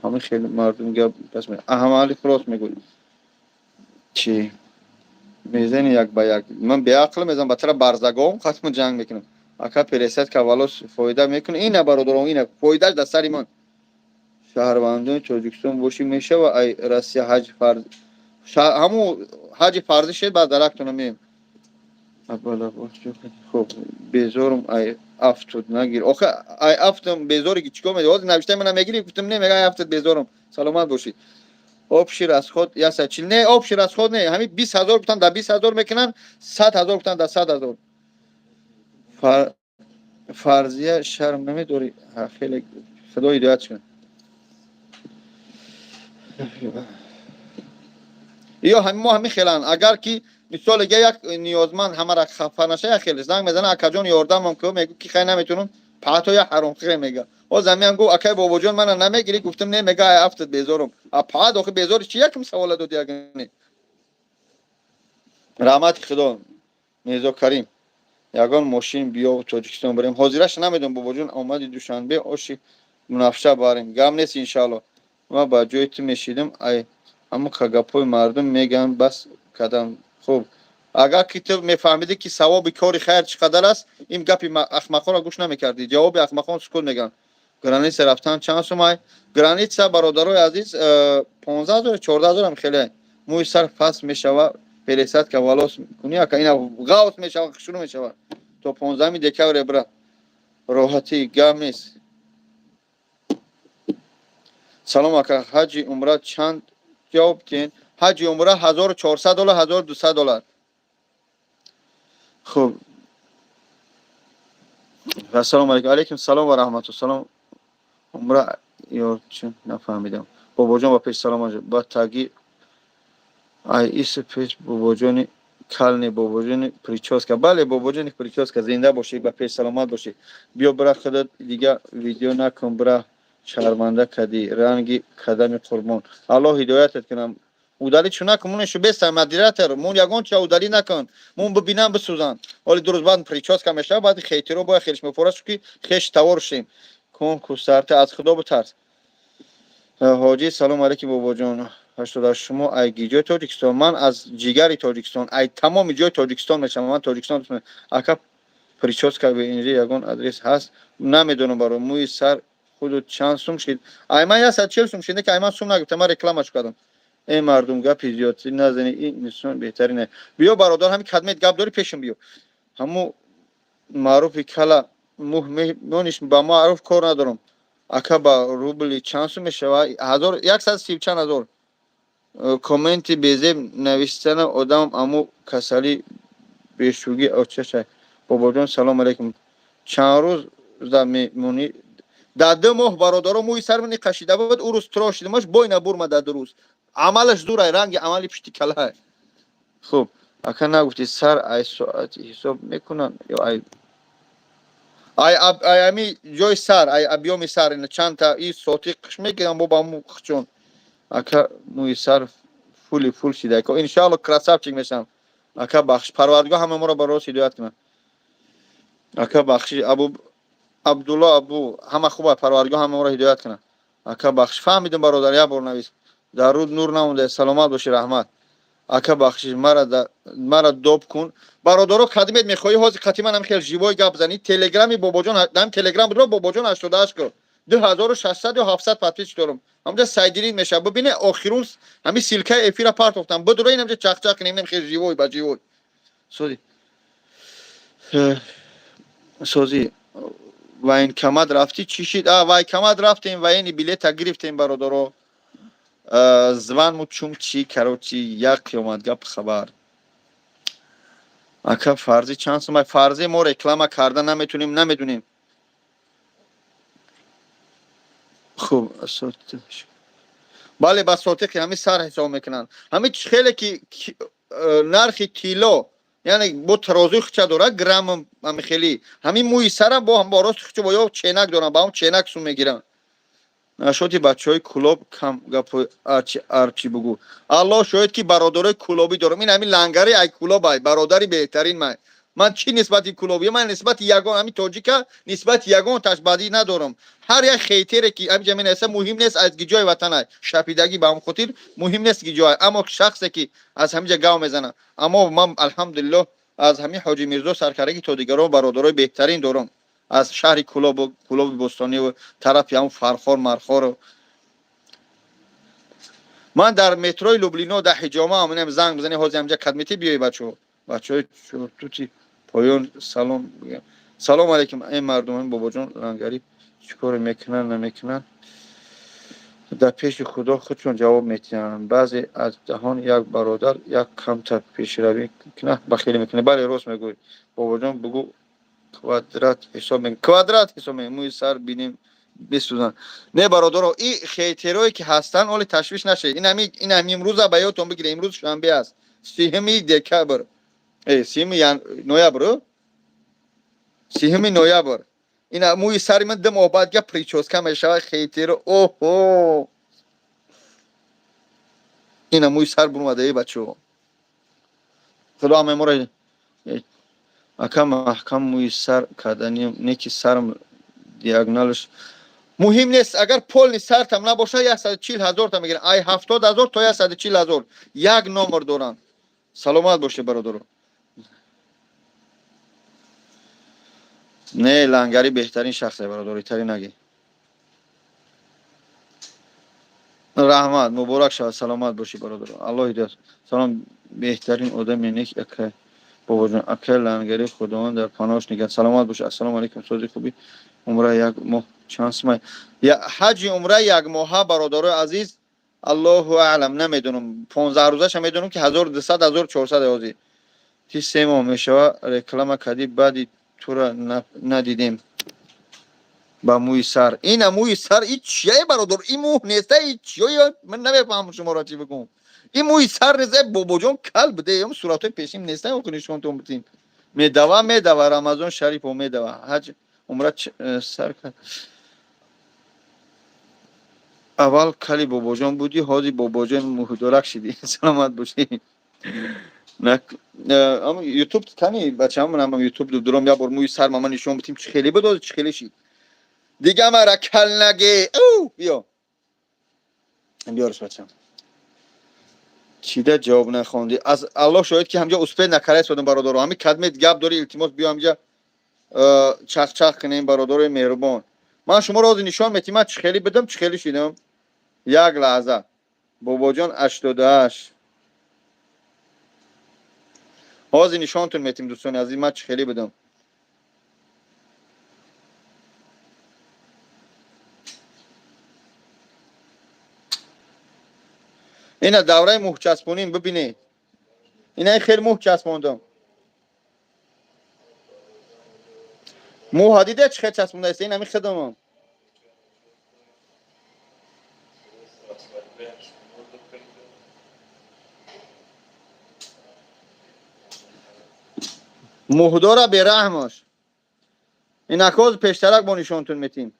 ҳами хеле мардум гап пас аҳамали рост мегӯй. Чӣ мезани як ба як? Ман беақл мезанам ба тара, барзагом хатму ҷанг мекунам. Ака, пересадка волос фоида мекунӣ? Ина, бародарон, ина фоидааш дар сари ман. Шаҳрвандони Тоҷикистон бошӣ мешава ай Россия ҳаҷ фарз? Ҳамун ҳаҷи фарзӣ шед, баъд дарактона меем. Хуб, безорум, ай афтуд нагир. Охе, ай афтум безори ки чикор меди? Ҳозир навиштаи мана мегирӣ, гуфтам не, мега ай афтуд безорум. Саломат бошӣ. Общий расход 140? Не, общий расход не, ҳамин 20 000 гуфтан, дар 20 000 мекунанд, 100 000 гуфтан, дар 100 000. Фарзия, шарм намедорӣ? Хеле Худо ҳидоят кунад. Ё мо ҳамин хелан, агар ки мисол як ниёзманд ҳамара хафа наша, як хеле занг мезана: «Акаҷон, ёрдамам ку». Мегӯ ки хай, наметунам, паҳто я ҳаромхе мега. Ҳоз ҳамиам гуфт: «Акай бобоҷон, мана намегирӣ?» Гуфтам не, мега ай афтад безорум. А паҳат охи безори чи? Якм савола доди ягане. Раҳмати Худо, Мирзо Карим. Ягон мошин биё Тоҷикистон барем. Ҳозираш намедонам, бобоҷон. Омади Душанбе, оши мунафша барем, гам нест, иншаалло. Ма ба ҷои ту мешидам, ай ҳамун гапҳои мардум мегӯянд, бас кардам. Хуб, агар ки ту мефаҳмидӣ, ки савоби кори хайр чӣ қадар аст, ин гапи ахмақонро гӯш намекардӣ. Ҷавоби ахмахон сукут мегӯянд. Граница рафтан чанд сумай? Граница, бародарои азиз, 15 000, 14 000-ам хеле. Мӯи сар паст мешава пересадка волос кунӣ, ака? Ина ғавс мешава, шурӯъ мешава то 15-уми декабре, бра. Роҳатӣ, гап нест. Салом, ака, ҳаҷи умра чанд? Ҷавоб диҳен. Ҳаҷи умра 1400 доллар, 1200 доллар. Хуб, ассалому алайкум. Алайкум салом ва раҳмату салом. Умра ё чӣ, нафаҳмидам, бобоҷон. Ба пеш салом, ба таги ай иси пеш, бобоҷони кални, бобоҷони причёска. Бале, бобоҷони причёска, зинда бошӣ, ба пеш, саломат бошӣ. Биё, бира, худат дига видео накун, бира, шарманда кадӣ, ранги кадами қурбон. Аллоҳ ҳидоятат кунам. Удалить шу накун, мунешу беста модератор, мун ягон ча удалить накун, мун бибинам бисӯзан. Оли дуруст баъд причёска мешава, баъд хейтеро бояд хелш мефора шу, ки хеш тавор шем. Кун кусарта, аз Худо битарс. Ҳоҷӣ, салом алейкум, бобоҷон. 88 шумо ай гиҷои Тоҷикистон? Ман аз ҷигари Тоҷикистон, ай тамоми ҷои Тоҷикистон мешавам. Ман Тоҷикистон. Ака, причёска инҷа ягон адрес ҳаст? Намедонам, баро. Мӯи сар худу чанд сум шид? Ай ман 140 сум шид, ки ай ман сум нагуфтам, ман рекламаш кардам. Эй мардум, гапи зиёдтӣ назани, ин инсон беҳтарин. Биё, бародар, ҳами кадмет гап дорӣ, пешам биё. Ҳаму маъруфи кала муҳ мемониш, ба маъруф кор надорам. Ака, ба рубли чанд сум мешава? Ҳазор яксад сию чанд ҳазор. Комменти безеб навистана одам аму касалӣ бешугӣ очашай. Бобоҷон, салом алейкум. Чанд рӯз за мемонӣ? Дар 2 моҳ, бародаро, мӯи сар мани қашида буд, ӯ рӯз трошидимаш, бой набурма. Дар 2 рӯз амалаш зурай, ранги амали пишти калай. Хуб. Ака, нагуфти, сар ай соати ҳисоб мекунанд ё ай ами ҷои сар, ай объёми сар, ина чандта и соати қиш мегирам, бо ба му хчон. Ака, мӯи сар фули фул шида. Иншаалло, красавчик мешам. Ака, бахш, Парвардигор ҳама моро ба рост ҳидоят кунад. Ака, бахши, Абу Абдулло Абу, ҳама хуба, Парвардигор ҳама моро ҳидоят кунад. Ака, бахш, фаҳмидум, бародар, як бор навис. Дар руд нур намонда, саломат бошӣ, раҳмат. Ака, бахшиш, мара доб кун. Бародаро, кадимет мехоҳӣ, ҳозир қатиман ҳам хел живой гап занӣ, телеграми Бобоҷон, ҳам телеграм будро, Бобоҷон 88 ку, 2600 ё 700 подписчик дорум. Ҳамҷа сайдирин меша, бибине, охирун ҳами ссылкаи эфира партофтам, бидуро, ин ҳамҷа чақчақ кунем, хел живой ба живой. Сози сози военкомат рафтӣ, чӣ шид? А, военкомат рафтем, военный билета гирифтем, бародаро. Званму чум чи, короче, як қиёмат гап хабар. Ака, фарзӣ чанд сумай? Фарзӣ мо реклама карда наметунем, намедунем. Хуб, бале, ба сотиқи ҳами сар ҳисоб мекунанд. Ҳами хеле ки нархи тилло, яъне бо тарозуи хича дорад, грамм, ҳами хели ҳамин мӯи сарам бо рости хича, бо ё ченак дорам, ба ҳам ченак сум мегиранд. Нашоти бачаҳои Кулоб кам гапои арчи арчи бугӯ. Аллоҳ шоҳид, ки бародарои кулобӣ дорам. Ин ҳамин лангари ай Кулоб, ай бародари беҳтарин май. Ман чӣ нисбати кулобӣ? Ман нисбати ягон ҳамин тоҷика, нисбати ягон ташбадӣ надорам. Ҳар як хейтере ки ҳамиҷа менависа, муҳим нест аз гиҷои ватанай, шапидагӣ ба ҳам хотир муҳим нест гиҷоай, аммо шахсе ки аз ҳамиҷа гав мезанад. Аммо ман, алҳамдулиллоҳ, аз ҳамин Ҳоҷи Мирзо саркарагӣ то дигарон бародарои беҳтарин дорам аз шаҳри Кулобу, Кулоби бостониву тарафи ҳамн Фархор мархору. Ман дар метрои Люблино дар ҳиҷома оминам, занг бизани, ҳозир ҳамҷа кадмети биёй. Бачаҳо, бачаҳои чортути поён, салом. Салом алейкум. Эй мардум, Бобоҷон Лангарӣ чӣ коре мекунанд, намекунанд, дар пеши Худо худшон ҷавоб метиҳанд. Баъзе аз даҳон як бародар як камтар пешравӣ кунад, бахелӣ мекунад. Бале, рост мегӯй. Бобоҷон, бугӯ, квадрат ҳисоб, квадрат ҳисоб, мӯи сар бинем, бисӯзанд. Не, бародаро, и хейтерое ки ҳастанд, оли ташвиш нашед. Ин ҳами имрӯза ба ёдтон бигиред, имрӯз шанбе аст, 30-уми декабр, 30-уми ноябр, 30-уми ноябр. Ин мӯи сари ман 2 моҳ баъд га причёска мешавад. Хейтеро, оҳо, ина мӯи сар бурумада. Эй бачаҳо, Худо ҳамаи моро. Ака, маҳкам мӯи сар кардани не, ки сарам диагоналш муҳим нест. Агар полный сартам набошад, 140 000-та мегирам. Ай 70 000 то 140 000 як номер дорам. Саломат бошед, бародаро. Не, Лангарӣ беҳтарин шахсе, бародаро, итари нагӣ. Раҳмат, муборак шавад, саломат бошӣ, бародаро, Аллоҳ ҳидоят. Салом, беҳтарин одами нек, ака Бобоҷон. Акай Лангарӣ, Худованд дар паноҳаш нигаҳ. Саломат бош. Ассалому алайкум, сози, хубӣ? Умра як моҳ чанд сумай? Ҳаҷи умра як моҳа, бародарои азиз, Аллоҳу аълам, намедонам. 15 рӯзаша медонам, ки 1200, 1400 ҳозир. Ти 3 моҳ мешава, реклама кардӣ, баъди тура надидем. Ба мӯи сар, ина мӯи сар, и чия, бародар? И мӯ неста, и чиё? Ман намефаҳмам шуморо, чӣ бигӯм. Ин мӯи сар нест, Бобоҷон кал буде, суратҳои пешин неста, нишонтон битим. Медава, медава, Рамазон шарифо медава. Ҳаҷ умра сар кард. Аввал кали Бобоҷон будӣ, ҳозир Бобоҷон муҳдорак шидӣ. Саломат бошӣ. Ютуб кани, бачаам, ютуб дуром, як бор мӯи сар мама нишон битим, чӣ хеле буд, чӣ хеле шид. Дига мара кал наге. Биё, биёрш, бачам. Чида ҷавоб нахондӣ? Аз Аллоҳ шоҳид, ки ҳамҷа успеть накарда истодам, бародаро. Ҳами кадмет гап дорӣ, илтимос, биё, ҳамҷа чахчах кунем, бародарои меҳрубон. Ман шуморо ҳозир нишон метим, ман чӣ хеле будам, чӣ хеле шидам. Як лаҳза. Бобоҷон 88, ҳозир нишонтон метим, дӯстони азиз, ман чӣ хеле будам. Ина давраи мӯҳчаспоним, бибинед, ина хеле мӯҳ часпондам. Мӯҳа диде, чӣ хел часпондааст? Ин ҳами хидамам. Муҳдора бераҳмош. Инакоз пештарак бо нишонтун метим.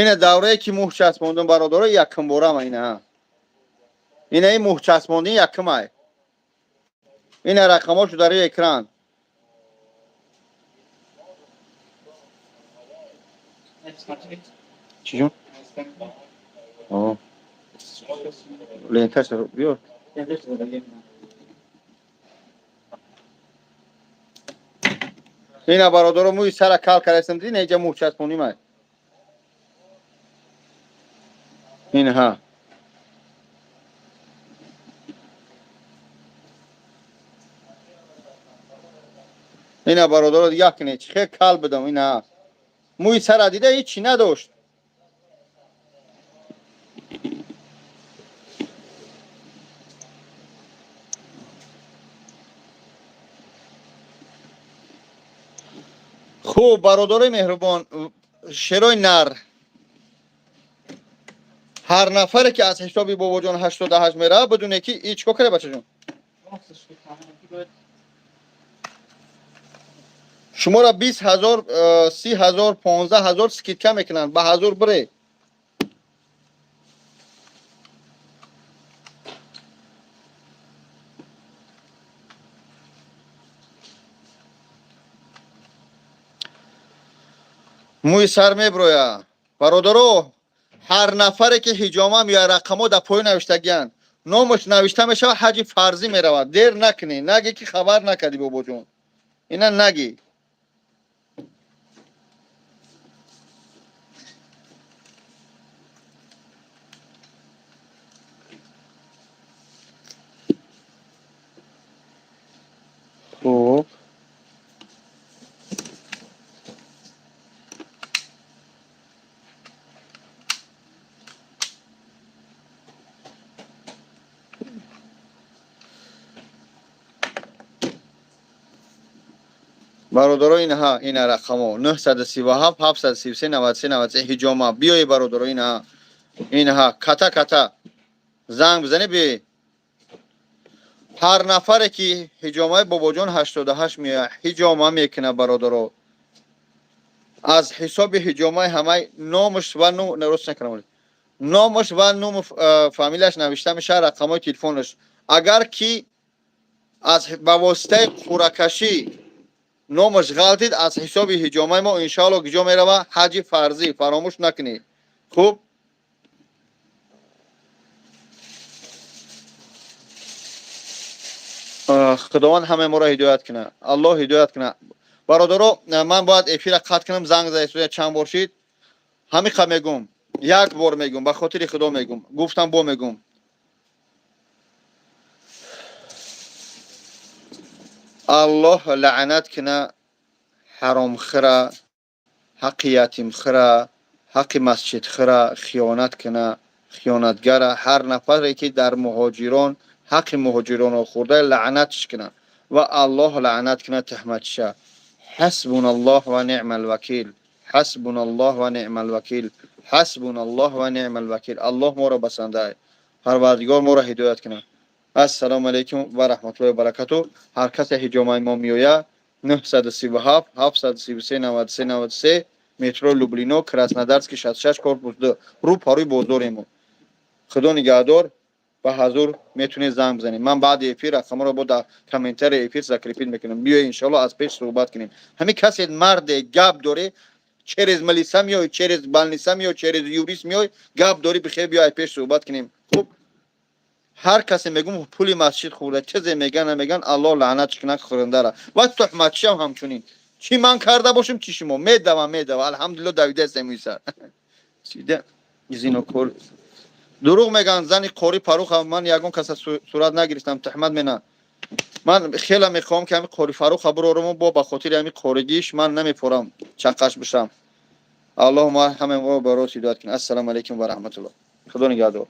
Ина даврае ки мӯҳ часпондум, бародаро, якум борама ина. Ина ин мӯҳ часпондин якумай. Ина рақамошо дар рӯи экран. Чӣ ҷон? Ленташа биёр. Ина бародаро, мӯи сара кал кардастам, дидин инҷа мӯҳ часпондимай. Инҳа. Ина бародаро, як не, чӣ хел кал будам ина. Мӯи сара дида ҳеҷ чӣ надошт. Хуб, бародарои меҳрубон, шерои нар, ҳар нафаре ки аз ҳисоби бобоҷон 88 меравад, бидуне ки и чикор карда, бачаҷон? Шуморо 20 000, 30 000, 15 000 скидка мекунанд, ба ҳазур бире. Мӯи сар меброя. Бародаро, ҳар нафаре ки ҳиҷома меояд, рақамҳо дар поён навиштагианд, номаш навишта мешавад, ҳаҷи фарзӣ меравад. Дер накунӣ, нагӣ ки хабар накардӣ, бобоҷон, ина нагӣ. Хуб, бародаро, инҳа, ина рақамо: 937 733 93 93. Ҳиҷома биёи, бародаро, инҳа, инҳа, ката ката занг бизанӣ, биёи. Ҳар нафаре ки ҳиҷомаи бобоҷон 88 меояд, ҳиҷома мекунад, бародаро, аз ҳисоби ҳиҷомаи ҳамаи номаш ва рост накардам, номаш ва ному фамилияш навишта мешавад, рақамҳои телефонаш. Агар ки аз ба воситаи қуръакашӣ номаш ғалтид, аз ҳисоби ҳиҷомаи мо иншоалло куҷо мерава? Ҳаҷи фарзӣ. Фаромӯш накунед. Хуб, Худованд ҳамаи моро ҳидоят кунад, Аллоҳ ҳидоят кунад. Бародаро, ман бояд эфира қатъ кунам, занг зада чанд бор шид. Ҳамиқа мегум, як бор мегум, ба хотири Худо мегум, гуфтам, бо мегум. Аллоҳ лаънат куна ҳаромхӯра, ҳаққи ятимхӯра, ҳаққи масҷидхӯра, хиёнат куна, хиёнатгара. Ҳар нафаре ки дар муҳоҷирон ҳаққи муҳоҷиронро хӯрда, лаънатш куна ва Аллоҳ лаънат куна туҳматша. Ҳасбуна Аллоҳ ва ниъмал вакил, ҳасбуна Аллоҳ ва ниъмал вакил, ҳасбуна Аллоҳ ва ниъмал вакил. Аллоҳ моро басанда, Парвардигор моро ҳидоят кунад. Ассалому алайкум ва раҳматуллоҳи ва баракату. Ҳар касе ҳиҷомаи мо меояд, 937 733 93 93, метро Люблино, Краснодарский 66, корпус 2, рӯ парӯи боздорем. Худо нигаҳдор. Ба ҳазур метунед занг бизанед. Ман баъди эфир рақамро бо дар комментарии эфир закрепить мекунам. Биё, иншоалло, аз пеш суҳбат кунем. Ҳамин касе марде гап доре, через милиса меой, через больница меой, через юрист меой, гап дорӣ, бихер, биё, ай пеш суҳбат кунем. Хуб, ҳар касе мегум пули масҷид хӯрда, чизе меган, намеган, Аллоҳ лаънатш кунад хӯрандара ва туҳматчиам ҳамчунин. Чӣ ман карда бошем, чӣ шумо медавам, медава. Алҳамдулилло, давидаистем. Иса зинокор дурӯғ мегӯянд. Зани қори Фаруха ман ягон каса сурат нагирифтам, туҳмат мена. Ман хеле мехоҳам, ки ҳами қори Фаруха буроруму бо ба хотири ҳами қоригиш ман намепорам, чаққаш бишам. Аллоҳ ма ҳама мо ба рост ҳидоят кунад. Ассалому алайкум ва раҳматуллоҳ. Худо нигаҳдор.